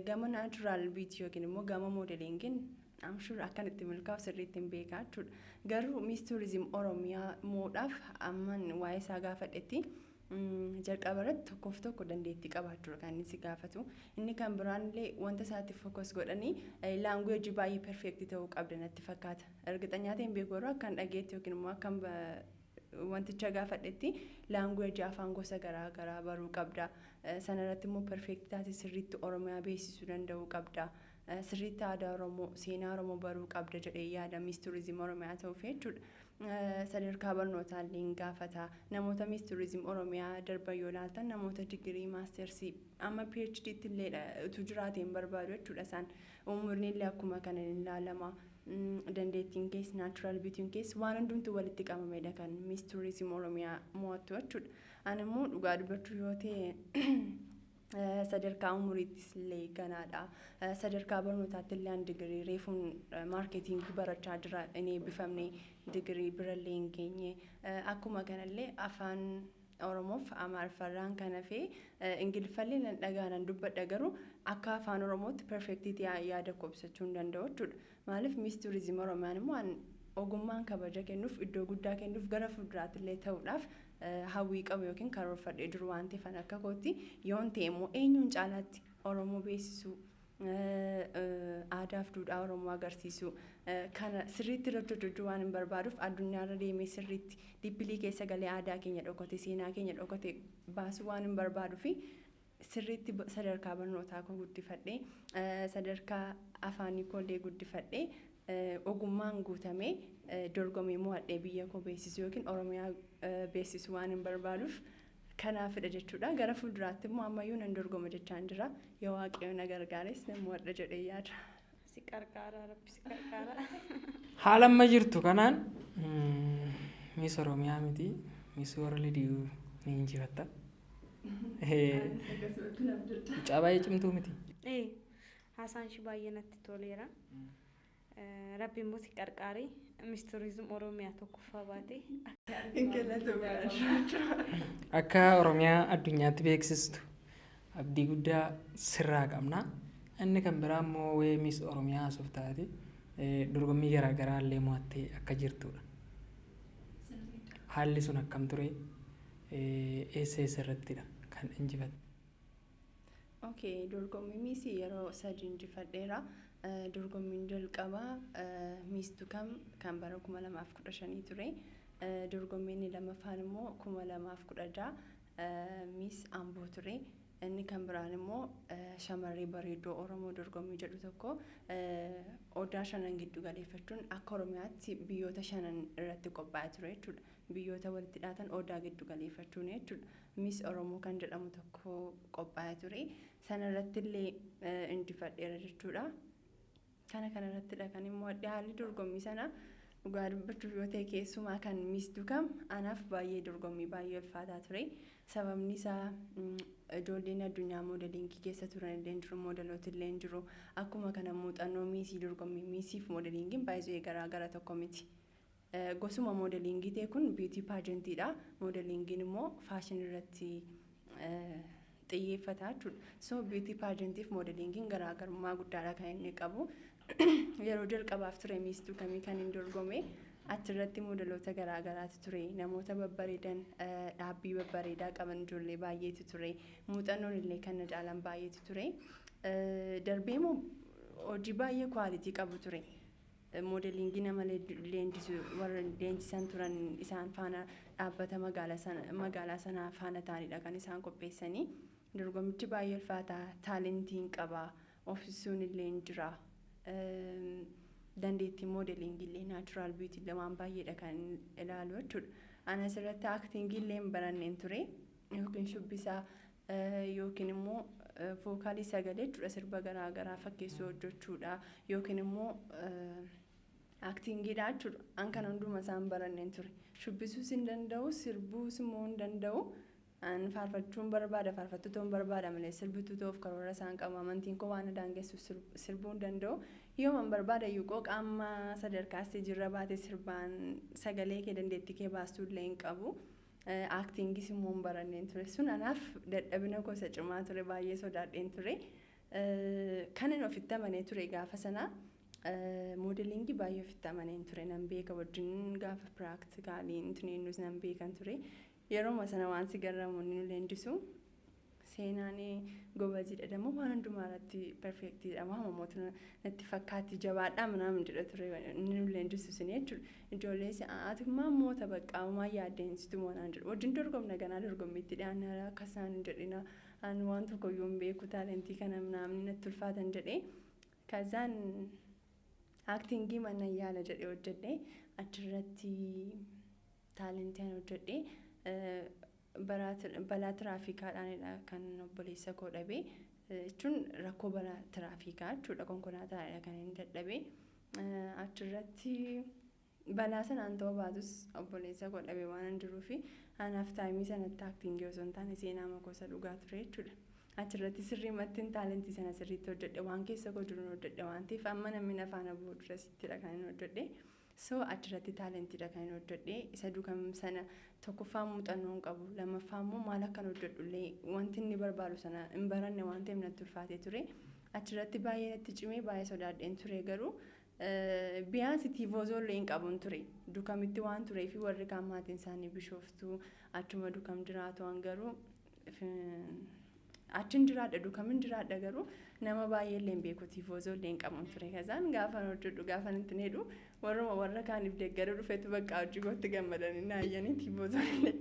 Speaker 1: Gama natural beauty yookiin immoo gama moodelingiin I'm sure akkan itti milkaa'u sirriitti hin beekaa jechuudha. Garuu Miss Tourism Oromiyaa moodhaaf amman waa'ee isaa gaafadhetti, jalqaba irratti tokkoof tokko dandeettii qabaachuudha kan inni si gaafatu. Inni kan biraan illee wanta isaatti focus godhanii language baay'ee perfect ta'uu qabda natti fakkaata. Ergixanyaa ta'een beeku, yeroo akkan dhageetti yookiin immoo akkan wanticha gaafadhetti, language afaan gosa garaa garaa baruu qabda. Sana irratti immoo perfect taate sirriitti Oromiyaa beeksisuu danda'uu qabda. Sirriitti aadaa Oromoo, seenaa Oromoo baruu qabda jedhee yaada Miss Tourism Oromiyaa ta'uuf jechuudha. Sadarkaa barnootaa illee hin gaafata. Namoota Miss Tourism Oromiyaa darban yoo ilaaltan, namoota digirii, maastersii, amma PhD'tti illee utuu jiraate hin barbaadu jechuudha isaan. Umuriin illee akkuma kana ni ilaalama. Dandeettiin keessa, natural beautyn keessa, waan hundumtuu walitti qabamedha kan Miss Tourism Oromiyaa mo'attu jechuudha. Ani immoo dhugaa dubbachuu yoo ta'e, sadarkaa umuriittis illee ganaadha. Sadarkaa barnootaatti illee an digirii reefuun marketingii barachaa jira, hin eebbifamne, digirii birallee hin geenye. Akkuma kanallee afaan Oromoof Amaariffarraan kan hafe Ingiliffallee nan dhagaa, nan dubbadha, garuu akka afaan Oromootti perfectiitti yaada koo ibsachuu hin danda'u jechuudha. Maaliif, Miss Tourism Oromiyaan immoo an ogummaan kabaja kennuuf, iddoo guddaa kennuuf, gara fuulduraatti illee ta'uudhaaf hawwii qabu yookiin karoorfadhee jiru waan ta'eef, an akka kootti yoon ta'e immoo eenyuun caalaatti Oromoo beeksisuu, aadaaf duudhaa Oromoo agarsiisuu kana sirriitti irratti hojjechuu waan hin barbaaduuf, addunyaarra deemee sirriitti deeply keessa galee aadaa keenya dhokate, seenaa keenya dhokate baasuu waan hin barbaaduu fi sirriitti sadarkaa barnootaa koo guddifadhee, sadarkaa afaanii koollee guddifadhee, ogummaan guutamee dorgomee mo'adhee biyya koo beeksisuu yookiin Oromiyaa beeksisuu waan hin barbaaduuf kanaafidha jechuudha. Gara fuulduraatti immoo ammayyuu nan dorgoma jechaan jira. Yoo Waaqayyo na gargaares nan mo'adha jedhee yaada.
Speaker 2: Si qarqaara, Rabbi si qarqaara.
Speaker 3: Haala amma jirtu kanaan Miss Oromiyaa miti, Miss World ni injifatta. Mucaa baay'ee cimtuu miti.
Speaker 2: Haasaan ishii baay'ee natti toleera. Rabbi immoo si qarqaaree Miss Tourism Oromiyaa tokkoffaa baate.
Speaker 3: Akka Oromiyaa addunyaatti beeksistu abdii guddaa sirraa qabna. Inni kan biraa immoo waa'ee Miss Oromiyaa haasuuf taate dorgommii garaagaraa illee mo'attee akka jirtudha. Haalli sun akkam ture? Eessa eessa irrattidha kan injifatte?
Speaker 1: Okay, dorgommii Miss yeroo 3 injifadheera. Dorgommiin jalqabaa Miss Dukam kan bara 2015 ture. Dorgommiin lammaffaan immoo 2016 Miss Amboo ture. Inni kan biraan immoo shamarree bareedduu Oromoo dorgommii jedhu tokko odaa shanan giddu galeeffachuun akka Oromiyaatti biyyoota shanan irratti qophaa'ee ture jechuudha. Biyyoota walitti dhiyaatan odaa giddu galeeffachuun jechuudha. Miss Oromoo kan jedhamu tokko qophaa'ee ture. Sana irratti illee injifadheera jechuudha. Kana irrattidha kan immoo haalli dorgommii sana dhugaa dubbachuuf yoo ta'e keessumaa kan Miss Dukam anaaf baay'ee dorgommii baay'ee ulfaataa ture. Sababni isaa ijoolleen addunyaa modelingii keessa turan illee jiru, modelooti illee jiru. Akkuma kana muuxannoo Missii dorgommii Missiif modelingiin baay'ee garaagara tokko miti. Gosuma modelingii ta'e kun beauty pageantiidha. Modelingiin immoo fashion irratti xiyyeeffata jechuudha. So beauty pageantiif modelingiin garaagarummaa guddaadha kan inni qabu. Yeroo jalqabaaf ture Miss Dukamii kan hin dorgome, achirratti modeloota garaagaraatu ture. Namoota babbareedan, dhaabbii babbareedaa qaban ijoollee baay'eetu ture. Muuxannoon illee kan na caalan baay'eetu ture. Darbee immoo hojii baay'ee quality qabu ture. Modelingii nama leenjisu warra leenjisan turan isaan faana dhaabbata magaalaa sanaa faana ta'anidha kan isaan qopheessanii. Dorgommichi baay'ee ulfaataa, talentiin qaba, ofisuun illee hin jira. Dandeettii modelingii illee, natural beauty illee waan baay'eedha kan ilaalu jechuudha. Ana asirratti actingii illee hin baranneen ture, yookiin shubbisaa yookiin immoo vocalii sagalee jechuudha, sirba garaagaraa fakkeessuu hojjechuudha yookiin immoo actingiidha jechuudha. An kana hunduma isaan baranneen ture. Shubbisuus hin danda'u, sirbuus immoo hin danda'u. An faarfachuun barbaada, faarfattuu ta'uun barbaada malee sirbituu ta'uuf karoora isaan qabu. Amantiin koo waan na daangessuuf sirbuu hin danda'u. Yoo man barbaada iyyuu qooqa amma sadarkaa stageirra baate sirbaan sagalee kee dandeettii kee baastuu illee hin qabu. Actingis immoo hin baranneen ture. Sun anaaf dadhabina gosa cimaa ture, baay'ee sodaadheen ture. Kanin ofitti amanee ture gaafa sana modelingii baay'ee ofitti amaneen ture, nan beeka, wajjin gaafa practicalii intineenus nan beekan ture. Yeroo sana waan si garramu inni nu leenjisu seenaan gobaziidha dammoo waan hundumaa irratti perfectiidha waan natti fakkaatti jabaadhaa ምናምን jedha ture inni nu leenjisu sun jechuudha. Ijoollee ati maa moota baqqaa maa yaaddeen situ moonaan jedhu, wajjin dorgomna ganaa dorgommiitti dhiyaannaa akka isaan hin jedhina, ani waan tokko iyyuu hin beeku, talentii kana ምናምን natti ulfaatan jedhee. Kazaan actingii mana yaala jedhee hojjedhe, achirratti talentii ani hojjedhe balaa tiraafikaadhaanidha kan obboleessa koo dhabe jechuun, rakkoo balaa tiraafikaa jechuudha, konkolaataadha kan inni dadhabe. Achirratti balaa sanaan ta'uu baatus obboleessa koo dhabe waan hin jiruufi anaaf timeii sanatti actingii osoo hin taane seenaa gosa dhugaa ture jechuudha. Achirratti sirriimattiin talentii sana sirriitti hojjedhe, waan keessa koo jiru hojjedhe waan ta'eef amma namni na faana bu'u dura sittidha kan inni hojjedhe. So achirratti talentiidha kan inni hojjedhe. Isa Dukam sana tokkoffaa muuxannoo hin qabu, lammaffaa immoo maal akkan hojjedhu illee wanti inni barbaadu sana hin baranne waan ta'eef natti ulfaatee ture. Achirratti baay'ee natti cimee baay'ee sodaadheen ture, garuu biyyaansi tiivoozoo illee hin qabuun ture. Dukamitti waan turee fi warri kaan maatiin isaanii Bishooftuu achuma Dukam jiraatu, waan garuu achin jiraadha, Dukamin jiraadha, garuu nama baay'ee illee hin beeku, tiivoozoo illee hin qabuun ture. Kazaan gaafa hojjedhu gaafa itti hedhu warruma warra kaaniif deeggaruu dhufeetu bakka hojii kootti gammadanii naayyanii tiivoozoo illee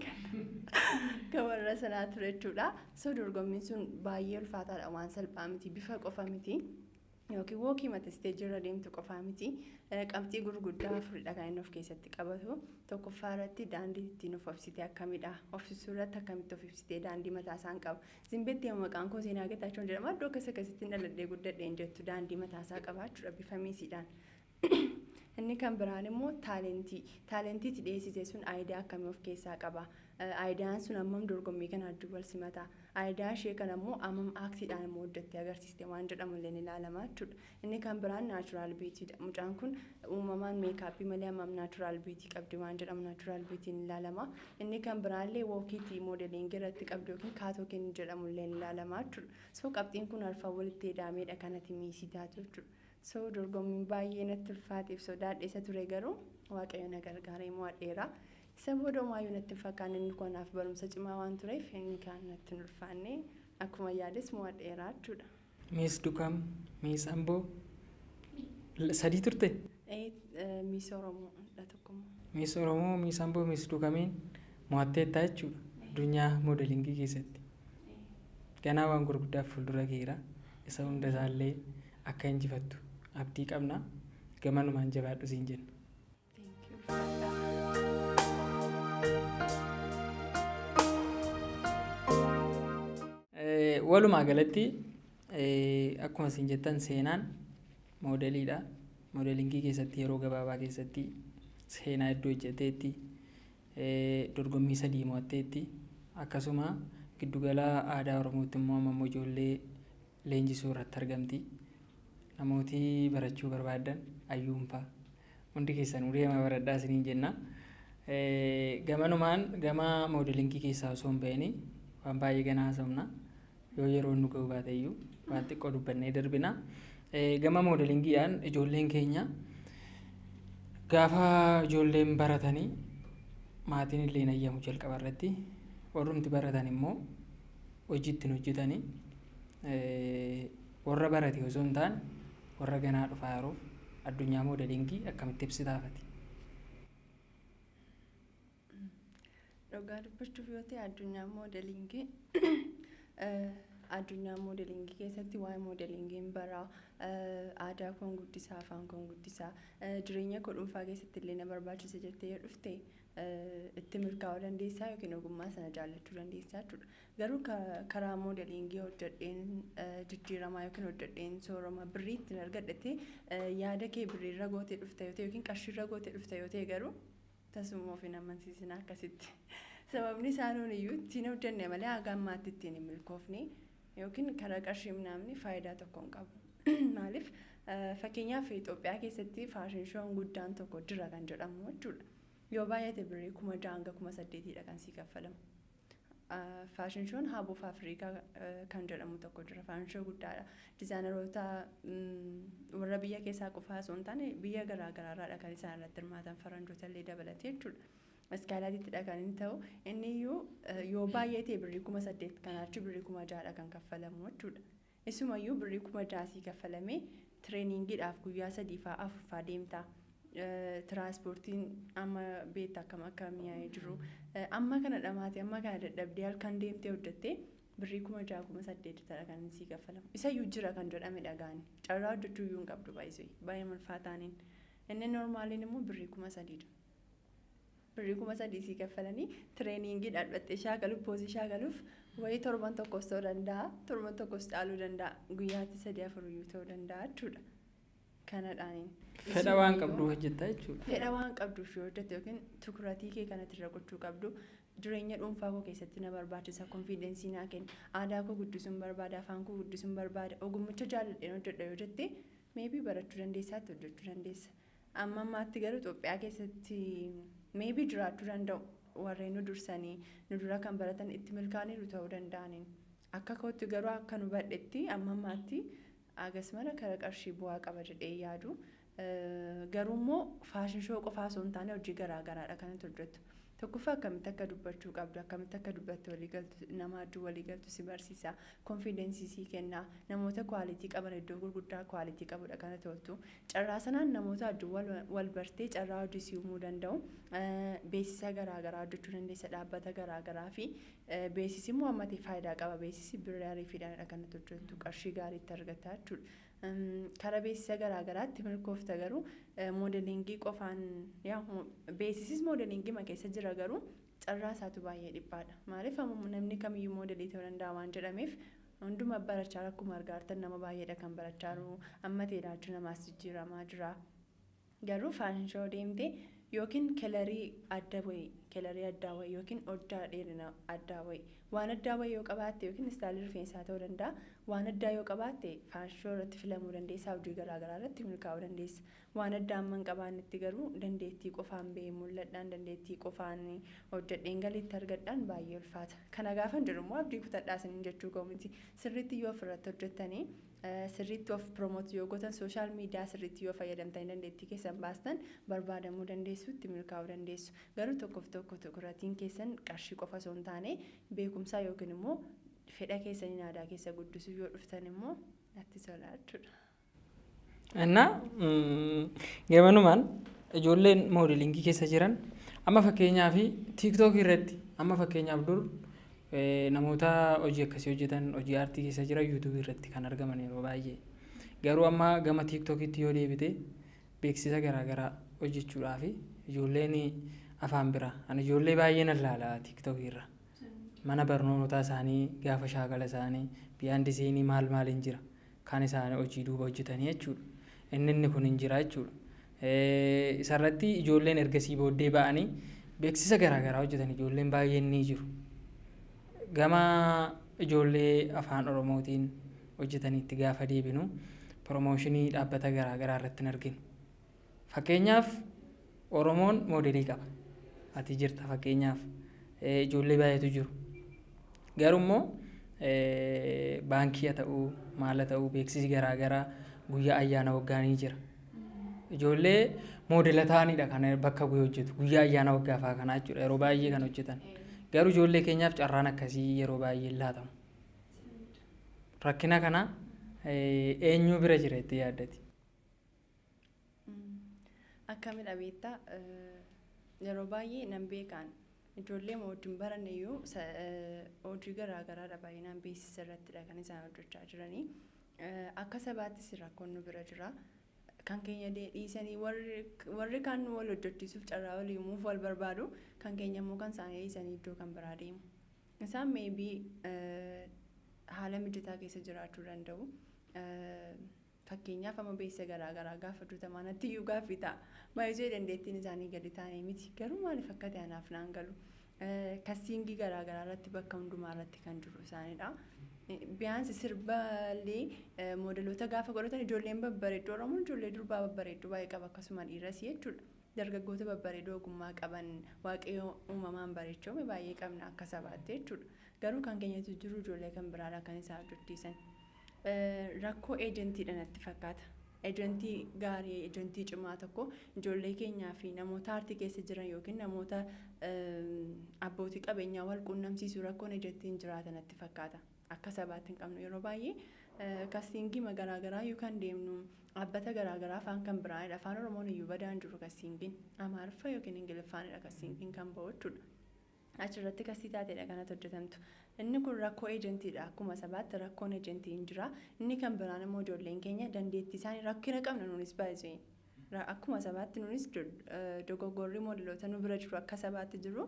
Speaker 1: kan warra sanaa ture jechuudha. So dorgommiin sun baay'ee ulfaataadha, waan salphaa miti, bifa qofa miti. Yookiin walkii mata stageirra deemtu qofaa miti. Qabxii gurguddaa afuridha kan inni of keessatti qabatu. Tokkoffaa irratti daandii ittiin of obsitee akkamidha? Obsisuu irratti akkamitti of ibsitee, daandii mataa isaan qaba. Zimbeetti maqaan koo Seenaa Geetaachoo jedhama. Iddoo akkas akkasittiin dhaladhee guddadheen jettu daandii mataa isaa qaba jechuudha bifa Missiidhaan. Inni kan biraan immoo talentii. Talentii itti dhiyeessite sun idea akkamii of keessaa qaba? Ideaan sun hammam dorgommii kana wajjin wal simata? Idea ishee kana immoo hammam actiidhaan immoo hojjettee agarsiiste waan jedhamu illee ni ilaalama jechuudha. Inni kan biraan natural beautydha. Mucaan kun uumamaan makeupii malee hammam natural beauty qabdi waan jedhamu natural beautyn ilaalama. Inni kan biraallee walkiitii modelingii irratti qabdu yookiin catwalkiin jedhamu illee ni ilaalama jechuudha. So qabxiin kun arfan walitti hidhameedha kanatti Missii taatu jechuudha. So dorgommiin baay'ee natti ulfaateef sodaadhe isa ture, garuu Waaqayyo na gargaaree mo'adheera. Isa booda homaayyuu natti hin fakkaanne. Inni kun anaaf barumsa cimaa waan tureef inni kaan natti hin ulfaanne, akkuma yaades mo'adheera jechuudha.
Speaker 3: Miss Dukam, Miss Amboo sadii turte?
Speaker 1: Miss Oromoo dha tokkommoo.
Speaker 3: Miss Oromoo, Miss Amboo, Miss Dukamiin mo'atteetta jechuudha addunyaa modelingii keessatti. Ganaa waan gurguddaaf fuuldura keera. Isa hunda isaallee akka injifattu abdii qabna. Gamanumaan jabaadhu siin jenna.
Speaker 1: Thank you. Ulfaadha.
Speaker 3: Walumaa galatti akkuma isin jettan seenaan moodeliidha. Modelingii keessatti yeroo gabaabaa keessatti seenaa hedduu hojjetteetti. Dorgommii sadii mo'atteetti. Akkasuma giddugala aadaa Oromootti immoo amma immoo ijoollee leenjisuu irratti argamti. Namooti barachuu barbaadan ayyuun fa'a. Hundi keessanuu deemaa baradhaa isiniin jenna. Gamanumaan gama modelingii keessaa osoo hin bahin waan baay'ee ganaa haasofna. Yoo yeroon nu ga'u baate iyyuu waan xiqqoo dubbannee darbina. Gama modelingiidhaan ijoolleen keenya gaafa ijoolleen baratanii maatiin illee hin ayyamu jalqaba irratti, warrumti baratan immoo hojii ittiin hojjetanii warra barate osoo hin taane warra ganaa dhufaa yeroof addunyaa modelingii akkamitti ibsitaafati?
Speaker 1: Dhugaa dubbachuuf yoo ta'e, addunyaa modelingii keessatti waa'ee modelingiin baraa, aadaa koon guddisaa, afaan koon guddisaa, jireenya koo dhuunfaa keessatti illee na barbaachisa jettee yoo dhufte itti milkaa'uu dandeessaa yookiin ogummaa sana jaallachuu dandeessaa jechuudha. Garuu karaa modelingii hojjedheen jijjiiramaa yookiin hojjedheen soorama birrii ittiin argadhete yaada kee birriirra gootee dhufte yoo ta'e yookiin qarshiirra gootee dhufte yoo ta'e garuu tasuma of hin amansiisin akkasitti. Sababni isaa nuun iyyuu ittiin hojjenne malee haga ammaatti ittiin hin milkoofne yookiin karaa qarshii namni faayidaa tokko hin qabu. Maaliif, fakkeenyaaf Itoophiyaa keessatti fashion shown guddaan tokko jira kan jedhamu jechuudha. Yoo baay'ate birrii 6,000 hanga 8,000dha kan sii kaffalamu. Fashion shown Hub of Africa kan jedhamu tokko jira. Fashion show guddaadha. Designeroota warra biyya keessaa qofaa osoo hin taane biyya garaa garaarraadha kan isaan irratti hirmaatan, faranjoota illee dabalatee jechuudha. Skylightittidha kan inni ta'u. Inni iyyuu yoo baay'ate birrii 8,000, kanaachi birrii 6,000dha kan kaffalamu jechuudha. Isumayyuu birrii 6,000 sii kaffalamee trainingiidhaaf guyyaa sadii fa'aa afur fa'aa deemta. Tiraanspoortiin amma beekta akkam akka mi'aayee jiru. Amma kana dhamaatee, amma kana dadhabdee halkan deemtee hojjettee birrii 6,000 8,000 kan inni sii kaffalamu. Isayyuu jira kan jedhame dhagaani. Carraa hojjechuu iyyuu hin qabdu baay'isee baay'ee ulfaataaniin. Inni normaliin immoo birrii 3,000dha. Birrii 3,000 sii kaffalanii trainingii dhaabbattee shaakaluuf, poseii shaakaluuf wayii torban tokkos ta'uu danda'a, torban tokkos caaluu danda'a, guyyaatti sadii afur iyyuu ta'uu danda'a jechuudha. Kanadhaaniin.
Speaker 3: Fedha waan qabduuf hojjetta jechuudha.
Speaker 1: Fedha waan qabduuf yoo hojjette yookiin tukuratii kee kanatti irra gochuu qabdu, jireenya dhuunfaa koo keessatti na barbaachisa, confidenceii naa kenna, aadaa koo guddisuun barbaada, afaan koo guddisuun barbaada, ogummicha jaalladheen hojjedha yoo jette maybe barachuu dandeessaatti hojjechuu dandeessa. Amma ammaatti garuu Itoophiyaa keessatti maybe jiraachuu danda'u, warreen nu dursanii nu dura kan baratan itti milkaa'aniiru ta'uu danda'aniin. Akka kootti garuu akka nu badhetti amma ammaatti agas mara kara qarshii bu'aa qaba jedhee yaadu. Garuu immoo fashion show qofaa osoo hin taane hojii garaa garaadha kan itti hojjettu. Tokkoffaa akkamitti akka dubbachuu qabdu, akkamitti akka dubbatte walii galtu, nama hedduu walii galtu si barsiisa. Confidenceii sii kenna. Namoota quality qaban, iddoo gurguddaa quality qabudha kan toltu. Carraa sanaan namoota hedduu wal bartee carraa hojii si uumuu danda'u. Beeksisa garaa garaa hojjechuu dandeessa dhaabbata garaa garaa fi beeksisi immoo ammatee faayidaa qaba. Beeksisi birrii ariifiidhaanidha kan itti hojjettu, qarshii gaarii itti argatta jechuudha. Karaa beeksisa garaa garaatti milkoofta, garuu modelingii qofaan yaa beeksisis modelingii ma keessa jira, garuu carraa isaatu baay'ee dhiphaadha. Maaliif, amma namni kamiyyuu modelii ta'uu danda'a waan jedhameef hunduma barachaa, akkuma argaa jirtan nama baay'eedha kan barachaa jiru. Amma ta'e ilaalchi namaas jijjiiramaa jira. Garuu fashion show deemtee yookiin colorii adda wayii, colorii addaa wayii yookiin oddaa dheerina addaa wayii, waan addaa wayii yoo qabaatte yookiin stylii rifeensaa ta'uu danda'a. Waan addaa yoo qabaatte fashion show irratti filamuu dandeessa, hojii garaagaraa irratti milkaa'uu dandeessa. Waan addaa amma hin qabaannetti garuu dandeettii qofaan ba'ee mul'adhaan, dandeettii qofaan hojjedheen galiitti argadhaan baay'ee ulfaata. Kana gaafan jedhu immoo abdii kutadhaa isiniin jechuu koo miti. Sirriitti yoo ofirratti hojjettanii, sirriitti of promote yoo gootan, social media sirriitti yoo fayyadamtanii dandeettii keessan baastan, barbaadamuu dandeessu, itti milkaa'uu dandeessu. Garuu tokkoof tokko tukuratiin keessan qarshii qofa osoo hin taane beekumsaa yookiin immoo fedha keessaniin aadaa keessa guddisuu yoo dhuftan immoo natti tola jechuudha.
Speaker 3: እና gamanumaan ijoolleen modelingii keessa jiran, amma fakkeenyaaf TikTok irratti, amma fakkeenyaaf dur namoota hojii akkasii hojjetan, hojii aartii keessa jiran YouTubeii irratti kan argaman yeroo baay'ee. Garuu amma gama TikTokitti yoo deebite, beeksisa garaagaraa hojjechuudhaaf ijoolleen afaan biraa, ani ijoollee baay'ee nan laala TikTokii irra. Mana barnootaa isaanii gaafa shaakala isaanii behind sceneii maal maaliin jira, kan isaan hojii duuba hojjetanii jechuudha. Inni kun hin jira jechuudha. Isarratti ijoolleen ergasii booddee ba'anii beeksisa garaagaraa hojjetan ijoolleen baay'een ni jiru. Gama ijoollee afaan Oromootiin hojjetaniitti gaafa deebinu, promotionii dhaabbata garaagaraa irratti hin arginu. Fakkeenyaaf Oromoon moodelii qaba. Ati jirta, fakkeenyaaf ijoollee baay'eetu jiru. Garuu immoo baankii haa ta'uu, maal haa ta'uu, beeksisi garaagaraa guyyaa ayyaana waggaa ni jira. Ijoollee moodela ta'anidha kan bakka bu'ee hojjetu guyyaa ayyaana waggaa fa'aa kanaa jechuudha yeroo baay'ee kan hojjetan. Garuu ijoollee keenyaaf carraan akkasii yeroo baay'ee hin laatamu. Rakkina kana eenyu bira jira itti yaaddati?
Speaker 1: Akkamidha beektaa, yeroo baay'ee nan beekaan ijoollee wajjin baranne iyyuu hojii garaa garaadha, baay'inaan beeksisa irrattidha kan isaan hojjechaa jiranii. Akka sabaattis rakkoon nu bira jira. Kan keenya dhiisanii warri kaan wal hojjechiisuuf carraa walii uumuuf wal barbaadu, kan keenya immoo kan isaanii dhiisanii iddoo kan biraa deemu. Isaan maybe haala mijataa keessa jiraachuu danda'u. Fakkeenyaaf amma beeksisa garaa garaa gaafa hojjetamaa natti iyyuu gaaffii ta'a. Baay'ee dandeettiin isaanii gadi taanee miti. Garuu maaliif akka ta'e anaaf naan galu. Castingii garaa garaa irratti bakka hundumaa irratti kan jiru isaanidha. Biyyaansi sirballee moodeloota gaafa godhatan ijoolleen babbareedduu, Oromoon ijoollee durbaa babbareedduu baay'ee qaba, akkasuma dhiiras jechuudha. Dargaggoota babbareedoo ogummaa qaban, Waaqayyo uumamaan bareechoome baay'ee qabna akka sabaatti jechuudha. Garuu kan keenyatu jiru ijoollee kan biraadha kan isaan hojjechiisan. Rakkoo agentiidha natti fakkaata. Agentii gaarii, agentii cimaa tokko ijoollee keenyaa fi namoota aartii keessa jiran yookiin namoota abbootii qabeenyaa wal quunnamsiisu rakkoon agentiin jiraata natti fakkaata. Akka sabaatti hin qabnu. Yeroo baay'ee castingii garaagaraa yoo kan deemnu dhaabbata garaagaraa afaan kan biraanidha. Afaan Oromoon iyyuu badaan jiru castingiin. Amaariffa yookiin Ingiliffaanidha castingiin kan ba'u jechuudha. Achirratti castii taateedha kanatti hojjetamtu. Inni kun rakkoo agentiidha. Akkuma sabaatti rakkoon agentii hin jira. Inni kan biraan immoo ijoolleen keenya dandeettii isaanii rakkina qabna nunis baay'ee. Akkuma sabaatti nunis dogoggorri moodeloota nu bira jiru akka sabaatti jiru.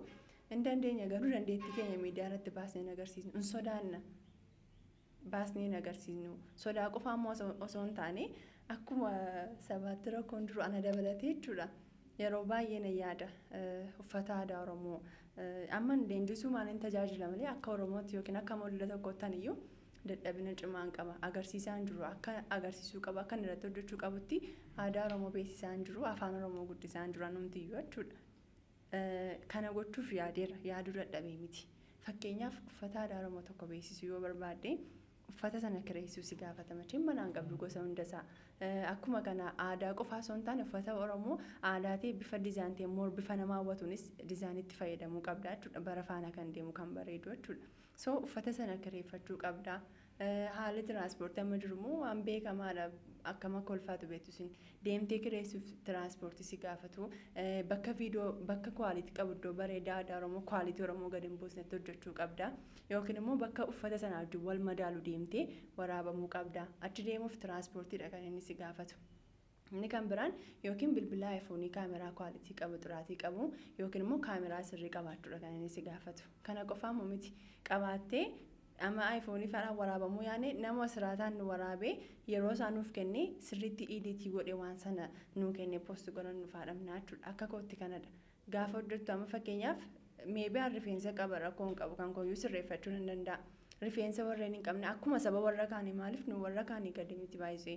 Speaker 1: Hin dandeenya, garuu dandeettii keenya miidiyaa irratti baasnee hin agarsiisnu. Hin sodaanna. Baasnee hin agarsiisnu. Sodaa qofa ammoo osoo hin taane akkuma sabaatti rakkoon jiru ana dabalatee jechuudha. Yeroo baay'ee na yaada uffata aadaa Oromoo amma leenjisuu maaliin tajaajila malee akka Oromootti yookiin akka moodela tokkotti iyyuu dadhabina cimaan qaba. Agarsiisaan jiru akka agarsiisuu qaba, akka inni irratti hojjechuu qabutti aadaa Oromoo beeksisaan jiru, afaan Oromoo guddisaan jiru anumtiyyuu jechuudha. Kana gochuuf yaadeera, yaaduu dadhabee miti. Fakkeenyaaf uffata aadaa Oromoo tokko beeksisuu yoo barbaadde, uffata sana kireessuu si gaafatama. Machiin manaan qabdu gosa hundasaa. Akkuma kana aadaa qofaa osoo hin taane uffata Oromoo aadaa ta'e bifa design ta'e immoo bifa nama hawwatuunis designitti fayyadamuu qabda jechuudha. Bara faana kan deemu, kan bareedu jechuudha. So uffata sana kireeffachuu qabda. Haalli tiraanspoortii amma jiru immoo waan beekamaadha. Akkam akka ulfaatu beektu isin. Deemtee kireessuuf tiraanspoortii si gaafatu. Bakka viidiyoo bakka quality qabu, iddoo bareedaa aadaa Oromoo, quality Oromoo gadi hin buusnetti hojjechuu qabda. Yookiin immoo bakka uffata sana wajjin wal madaalu deemtee waraabamuu qabda. Achi deemuuf tiraanspoortiidha kan inni si gaafatu. Inni kan biraan yookiin bilbila iPhoneii kaameraa quality qabu, xiraatii qabu yookiin immoo kaameraa sirrii qabaachuudha kan inni si gaafatu. Kana qofaa immoo miti, qabaattee Amma iPhone faana waraabamuu yaane nama siraataan nu waraabee yeroo isaa nuuf kennee sirriitti edit godhe waan sana nuu kennee post godhan nuuf haadhamnaa jechuudha. Akka kootti kanadha. Gaafa hojjettu amma fakkeenyaaf maybe an rifeensa qaba, rakkoo hin qabu, kan kooyyuu sirreeffachuu nan danda'a. Rifeensa warreen hin qabne akkuma saba warra kaanii, maaliif nu warra kaanii gadi miti baay'isee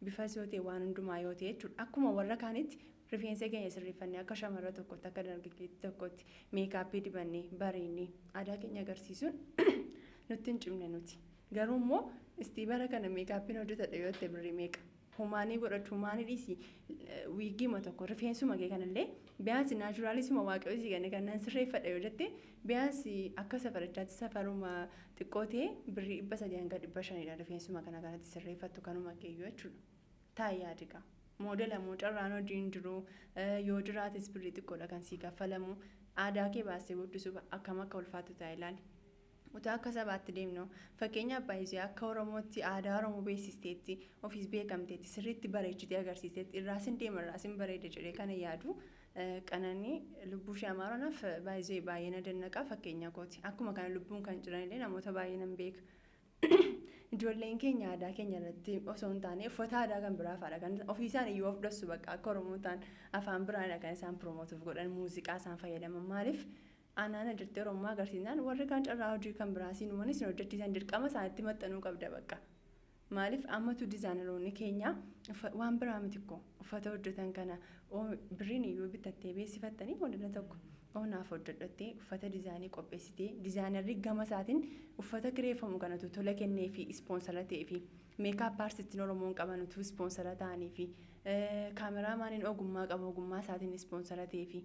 Speaker 1: bifas yoo ta'e waan hundumaa yoo ta'e jechuudha. Akkuma warra kaanitti rifeensa keenya sirreeffannee akka shamarra tokkotti, akka dargaggeettii tokkotti makeup dibannee bareennee aadaa keenya agarsiisuun nutti hin cimne nuti. Garuu immoo istii bara kana makeupiin hojjetadha yoo ta'e birrii meeqa? Humaanii godhachuu, humaanii dhiisii, wigiima tokko rifeensuma kee kanallee biyaansi naturalisuma waaqayyo sii kenne kan nan sirreeffadha yoo jette, biyaansi akka safarichaatti safaruma xiqqoo ta'e birrii 300 hanga 500dha rifeensuma kana kanatti sirreeffattu kanuma keeyyuu jechuudha. Taa'ii yaadiqa. Moodela moo carraan hojii hin jiru, yoo jiraates birrii xiqqoodha kan sii kaffalamu. Aadaa kee baastee guddisuuf akkam akka ulfaatu taa'e ilaali. Utuu akka sabaatti deemnu, fakkeenyaaf baay'isee akka Oromootti aadaa Oromoo beeksisteetti, ofiis beekamteetti, sirriitti bareechitee agarsiisteetti, irraas hin deema, irraas hin bareeda jedhee kana yaadu Qananii lubbuu ishee amaaronaaf baay'isee baay'ee na dannaqa, fakkeenya kooti. Akkuma kana lubbuun kan jiranillee namoota baay'ee nan beeka. Ijoolleen keenya aadaa keenya irratti osoo hin taane uffata aadaa kan biraa fa'aadha kan ofii isaan iyyuu of dhossu. Bakka akka Oromoo ta'an afaan biraadha kan isaan promoteuuf godhan, muuziqaa isaan fayyadaman. Maaliif anaana jettee Oromoo agarsiisnaan warri kaan carraa hojii kan biraa siin uumanii sin hojjechiisan, dirqama isaanitti maxxanuu qabda bakka. Maaliif ammatu designeroonni keenya waan biraa miti ko uffata hojjetan kana birriin iyyuu bitattee beeksifattanii modela tokko oonaaf hojjedhattee uffata design qopheessitee, designerri gama isaatiin uffata kireeffamu kanatu tola kennee fi sponsor ta'ee fi makeup artistiin Oromoon qabanutu sponsor ta'anii fi cameramaniin ogummaa qabu ogummaa isaatiin sponsor ta'ee fi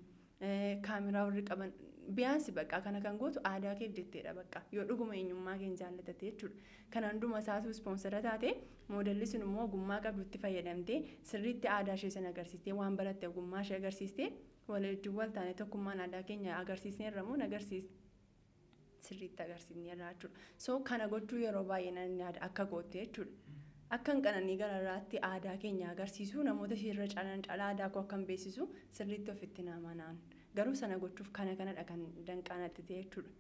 Speaker 1: kaameraa warri qaban biyaansi bakka kana kan gootu aadaa keef jetteedha bakka yoo dhuguma eenyummaa keenya jaallatate jechuudha. Kana hunduma isaatu sponsor taate, moodelli sun immoo ogummaa qabdutti fayyadamtee sirriitti aadaa ishee sana agarsiistee, waan baratte ogummaa ishee agarsiistee, wal wajjin wal taane tokkummaan aadaa keenya agarsiisneerra moo agarsiisne sirriitti agarsiisneerra jechuudha. So kana gochuu yeroo baay'ee nan yaada akka gootte jechuudha. Akka hin qananii gararraatti aadaa keenya agarsiisu, namoota isheerra caalan caalaa aadaa koo akkan beeksisu sirriitti ofitti nama naan. Garuu sana gochuuf kana kanadha kan danqaanatti ta'e jechuudha.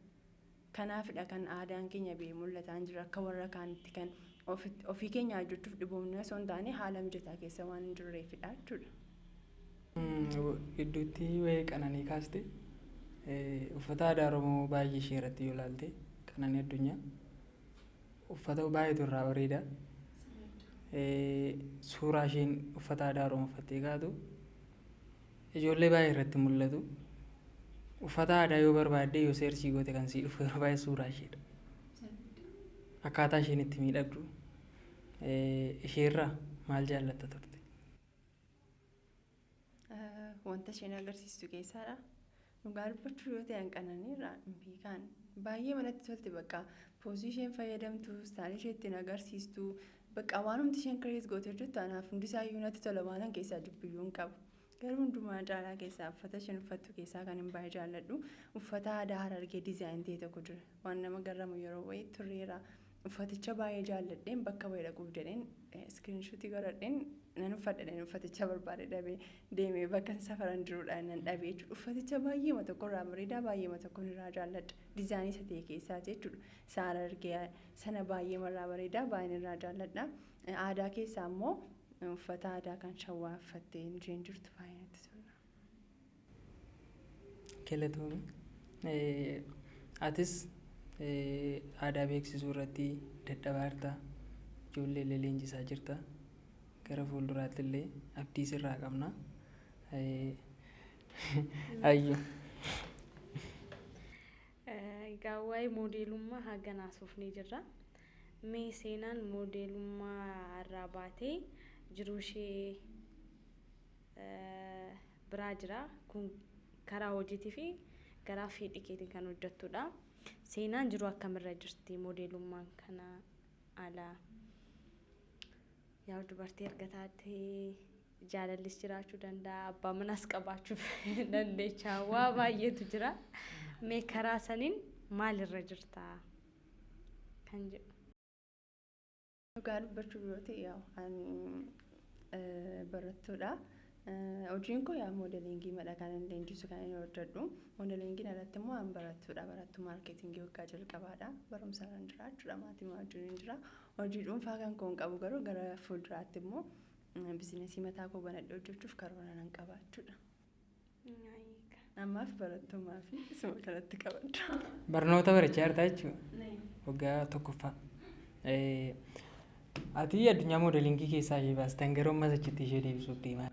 Speaker 1: Kanaafidha kan aadaan keenya ba'ee mul'ataa hin jiru, akka warra kaanitti kan ofii keenya hojjechuuf dhiboomni osoo hin taane haala mijataa keessa waan hin jirreefidha jechuudha.
Speaker 3: Gidduutti wayii Qananii kaaste, uffata aadaa Oromoo baay'ee ishee irratti yoo ilaalte, Qananii Addunyaa uffata baay'eetu irraa bareeda. Suuraa isheen uffata aadaa Oromoo uffattee kaatu ijoollee baay'ee irratti mul'atu. Uffata aadaa yoo barbaadde, yoo search goote, kan sii dhufu yeroo baay'ee suuraa isheedha. Akkaataa isheen itti miidhagdu isheerraa maal jaallatta turte?
Speaker 1: Wanta isheen agarsiistu keessaadha. Dhugaa dubbachuu yoo ta'e Qananiirraa hin beekan. Baay'ee manatti tolti bakka pose isheen fayyadamtu, style ishee ittiin agarsiistu, bakka waanumti isheen create gootee hojjettu anaaf hundisaayyuu natti tola, waan keessaa jibbiyyuu hin qabu. Garuu hundumaa caalaa keessaa uffata isheen uffattu keessaa kan hin baay'ee jaalladhu uffata aadaa Harargee design ta'e tokko jira. Waan nama garramu yeroo wayii turreera. Uffaticha baay'ee jaalladheen bakka wayii dhaquuf jedheen screenshot godhadheen nan uffadha, uffaticha barbaade dhabee deemee bakka safaran jiruudha nan dhabee jechuudha. Uffaticha baay'eema tokko irraa bareedaa, baay'eema tokko irraa jaalladha. Design isa ta'e keessaa jechuudha. Isa Harargee sana baay'eema irraa bareedaa, baay'een irraa jaalladha. Aadaa keessaa immoo uffata aadaa kan Shawwaa uffattee isheen jirtu baay'ee natti tola.
Speaker 3: Galatoomii. Atis aadaa beeksisuu irratti dadhabaa jirta. Ijoollee illee leenjisaa jirta. Gara fuulduraatti illee abdii sirraa qabna. Ayyo.
Speaker 2: Egaa waa'ee moodeelummaa haga naasofnee jirra. Mee seenaan moodeelummaa irraa baatee jiruu ishee biraa jira. Kun karaa hojiitii fi karaa fedhii keetiin kan hojjettudha. Seenaan jiruu akkamirra jirti moodeelummaan kana ala? Yaa dubartii erga taatee jaalallis jiraachuu danda'a, abbaa manaas qabaachuu dandeecha, waa baay'eetu jira. Mee karaa saniin maalirra jirta kan jedhu.
Speaker 1: Dhugaa dubbachuu yoo ta'e, ani barattuudha. Hojiin koo yaa modelingii madha kan inni leenjisu kan inni hojjedhu. Modelingiin alatti immoo an barattuudha. Barattuu marketingii waggaa jalqabaadha. Barumsa irra jira jechuudha. Maatii wajjin hin jira. Hojii dhuunfaa kan koo hin qabu garuu gara fuulduraatti immoo businessii mataa koo banadhee hojjechuuf karoora nan qaba jechuudha. Ammaaf barattummaa fi isuma kanatti qabadha.
Speaker 3: Barnoota barachaa jirta jechuudha. Waggaa tokkoffaa. Ati addunyaa modelingii keessaa ishee baastan garuu ammas achitti ishee deebisuuf deemaa.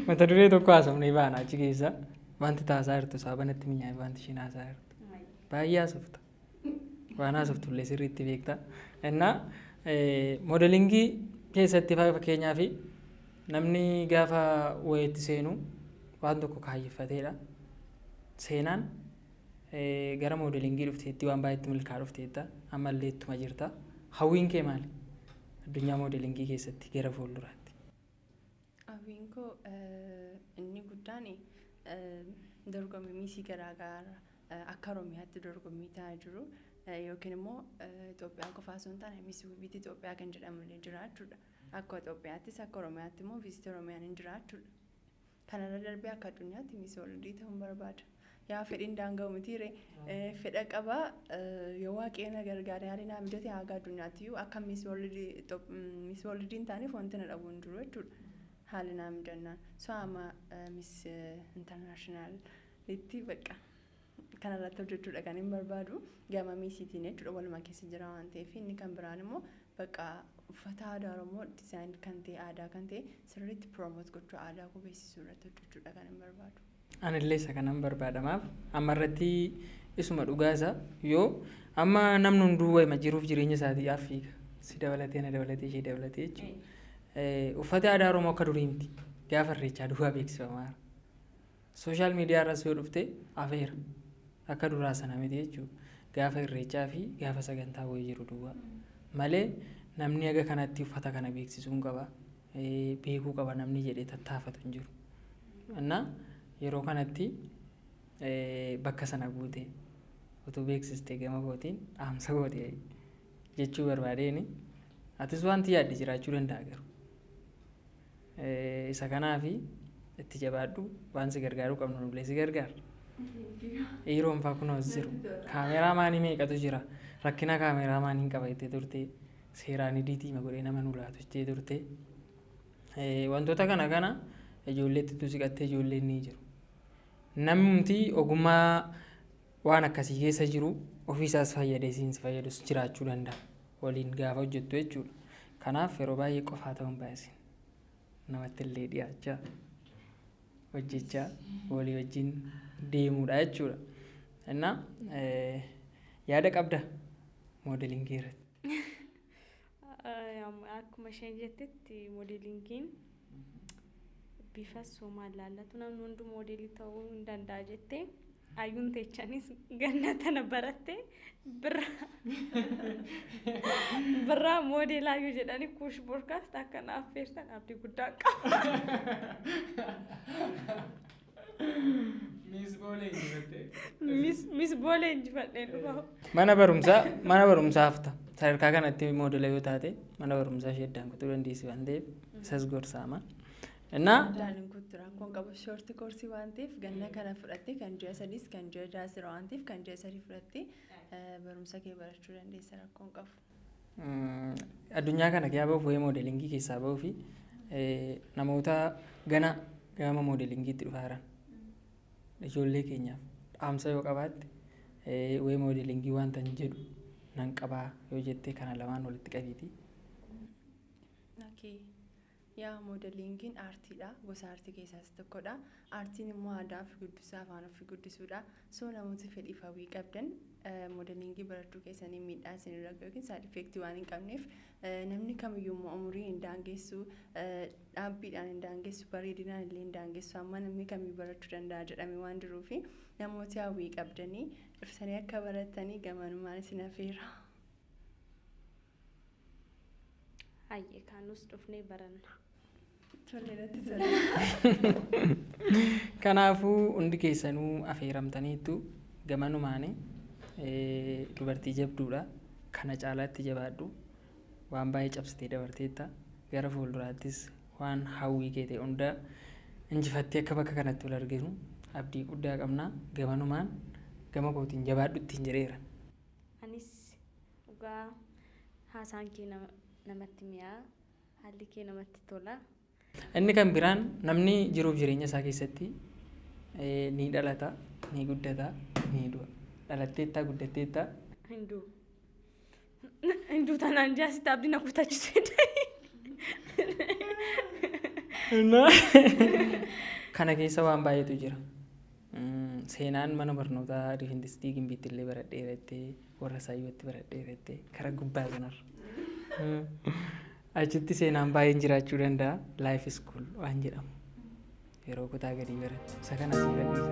Speaker 3: Mata duree tokko haasofnee baana achi keessa wanti taasaa jirtu saabanatti minyaa'e wanti isheen haasaa jirtu. Baay'ee haasofta. Waan haasoftu illee sirriitti beekta. Innaa modelingii keessatti fakkeenyaaf namni gaafa wayiitti seenu waan tokko kaayyeffateedha. Seenaan gara modelingii dhufteetti waan baay'eetti milkaa'aa dhufteetta. Ammallee ittuma jirta. Hawwiin kee maali? Addunyaa modelingii keessatti gara fuulduraatti.
Speaker 1: Hawwiin koo inni guddaan dorgommii missii garaagaraa akka Oromiyaatti dorgommii ta'aa jiru yookiin immoo Itoophiyaa qofaa osoo hin taane Miss Wubiit Itoophiyaa kan jedhamu illee jira jechuudha. Akka Itoophiyaattis akka Oromiyaatti immoo Visit Oromiyaan hin jira jechuudha. Kanarra darbee akka addunyaatti Miss Worldii ta'uun barbaada. Yaa fedhiin daanga'u mitiire fedha qabaa yoo waaqayyo na gargaare haalli naa mijate haga addunyaatti iyyuu akka Miss Worldii hin taaneef wanti na dhabu hin jiru jechuudha. Haalli naa mijannaan. So amma Miss Internationalitti bakka kanarratti hojjechuudha kan hin barbaadu gama missiitiin jechuudha walumaa keessa jira waan ta'eef inni kan biraan immoo bakka uffata aadaa Oromoo design kan ta'e aadaa kan ta'e sirriitti promote gochuu aadaa koo beeksisuu irratti hojjechuudha kan hin barbaadu.
Speaker 3: Anillee isa kanan barbaadamaaf amma irratti isuma dhugaa isa yoo amma namni hunduu wayima jiruuf jireenya isaatii fiiga si dabalatee na dabalatee ishee dabalatee jechuudha. Uffati aadaa Oromoo akka durii miti gaafa irreechaa duwwaa beeksifamaa jira. Social media irras yoo dhufte afeera akka duraa sana miti jechuudha. Gaafa irreechaa fi gaafa sagantaa wayii jiru duwwaa malee namni haga kanatti uffata kana beeksisuu hin qaba beekuu qaba namni jedhee tattaafatu hin jiru. Innaa yeroo kanatti bakka sana guute utuu beeksistee gama kootiin dhaamsa goote jechuu barbaadeen atis wanti yaadde jiraachuu danda'a garuu. Isa kanaafi itti jabaadhu waan si gargaaruu qabnu nullee si gargaara. Dhiiroon fa'aa kunoo as jiru. Cameramanii meeqatu jira. Rakkina cameramanii qaba jettee turte. Seeraan editii godhee nama nu laatu jettee turte. Wantoota kana kana ijoolleetti siqattee ijoolleen ni jiru. Namni ogummaa waan akkasii keessa jiru ofiisaas fayyadee siinsi fayyadus jiraachuu danda'a. Waliin gaafa hojjettu jechuudha. Kanaaf yeroo baay'ee qofaa ta'uun baay'isin namatti illee dhiyaachaa hojjechaa walii wajjin deemuudha jechuudha. Innaa yaada qabda modelingii irratti.
Speaker 2: Akkuma isheen jettetti modelingiin bifa somaan laallatu namni hunduu moodelii ta'uu hin danda'a jettee ayyuun teechanis ganna tana baratte birraa moodelaayyuu jedhanii Kuush Broadcast akka na affeertan abdii guddaa qaba.
Speaker 3: Miss Boolee injifattee.
Speaker 2: Miss Boolee injifadheen dhufa.
Speaker 3: Mana barumsaa hafta. Sadarkaa kanatti moodela yoo taate mana barumsaa ishee addaan kutuu dandeessi waan ta'eef isas gorsaama. Innaa
Speaker 1: Addaan hin kuttu rakkoon qabu short coursii waan ta'eef ganna kana fudhattee kan ji'a 3s kan ji'a 6 jira waan ta'eef kan ji'a 3 fudhattee barumsa kee barachuu dandeessa rakkoon qabu.
Speaker 3: Addunyaa kana keessaa bahuuf waa'ee modelingii keessaa bahuu fi namoota gana gama modelingiitti dhufaa jiran ijoollee keenyaaf dhaamsa yoo qabaatte waa'ee modelingii wanta hin jedhu nan qabaa yoo jettee kana lamaan walitti qabiiti.
Speaker 1: Okay. Yaa modelingiin aartiidha. Gosa aartii keessaa isa tokkodha. Aartiin immoo aadaa ofii guddisuu, afaan ofii guddisuudha. So namoota fedhii fi hawwii qabdan modelingii barachuu keessanii miidhaa isinirra gahu yookiin side effectii waan hin qabneef namni kamiyyuu immoo umurii hin daangessu, dhaabbiidhaan hin daangessu, bareedinaan illee hin daangessu. Amma namni kamiyyuu barachuu danda'a jedhamee waan jiruufi namoota hawwii qabdanii dhuftanii akka baratanii gamanumaan isin affeera.
Speaker 2: Hayyee kaanus dhufnee baranna.
Speaker 1: Tole irratti tole.
Speaker 3: Kanaafuu hundi keessanuu affeeramtaniitu gamanumaani dubartii jabduudha. Kana caalaatti jabaadhu. Waan baay'ee cabsitee dabarteetta. Gara fuulduraattis Waan hawwii kee ta'e hunda injifattee akka bakka kanatti wal arginu abdii guddaa qabna. Gamanumaan gama kootiin jabaadhu ittiin jedheera.
Speaker 2: Anis dhugaa haasaan kee namatti mi'aa, haalli kee namatti tola.
Speaker 3: Inni kan biraan namni jiruuf jireenya isaa keessatti ni dhalata, ni guddata, ni du'a. Dhalatteettaa, guddatteettaa?
Speaker 2: Hinduu. Hinduu tanaan jaasitti abdii na kutachiisee.
Speaker 3: Kana keessa waan baay'eetu jira. Seenaan mana barnootaa Adventistii Gimbiitti illee baradheera jettee, warra Saayyootti baradheera jettee, karaa gubbaa sanarra. Achitti seenaan baay'een jiraachuu danda'a. Life school waan jedhamu. Yeroo kutaa gadii barattu. Isa kana siif dhiisa.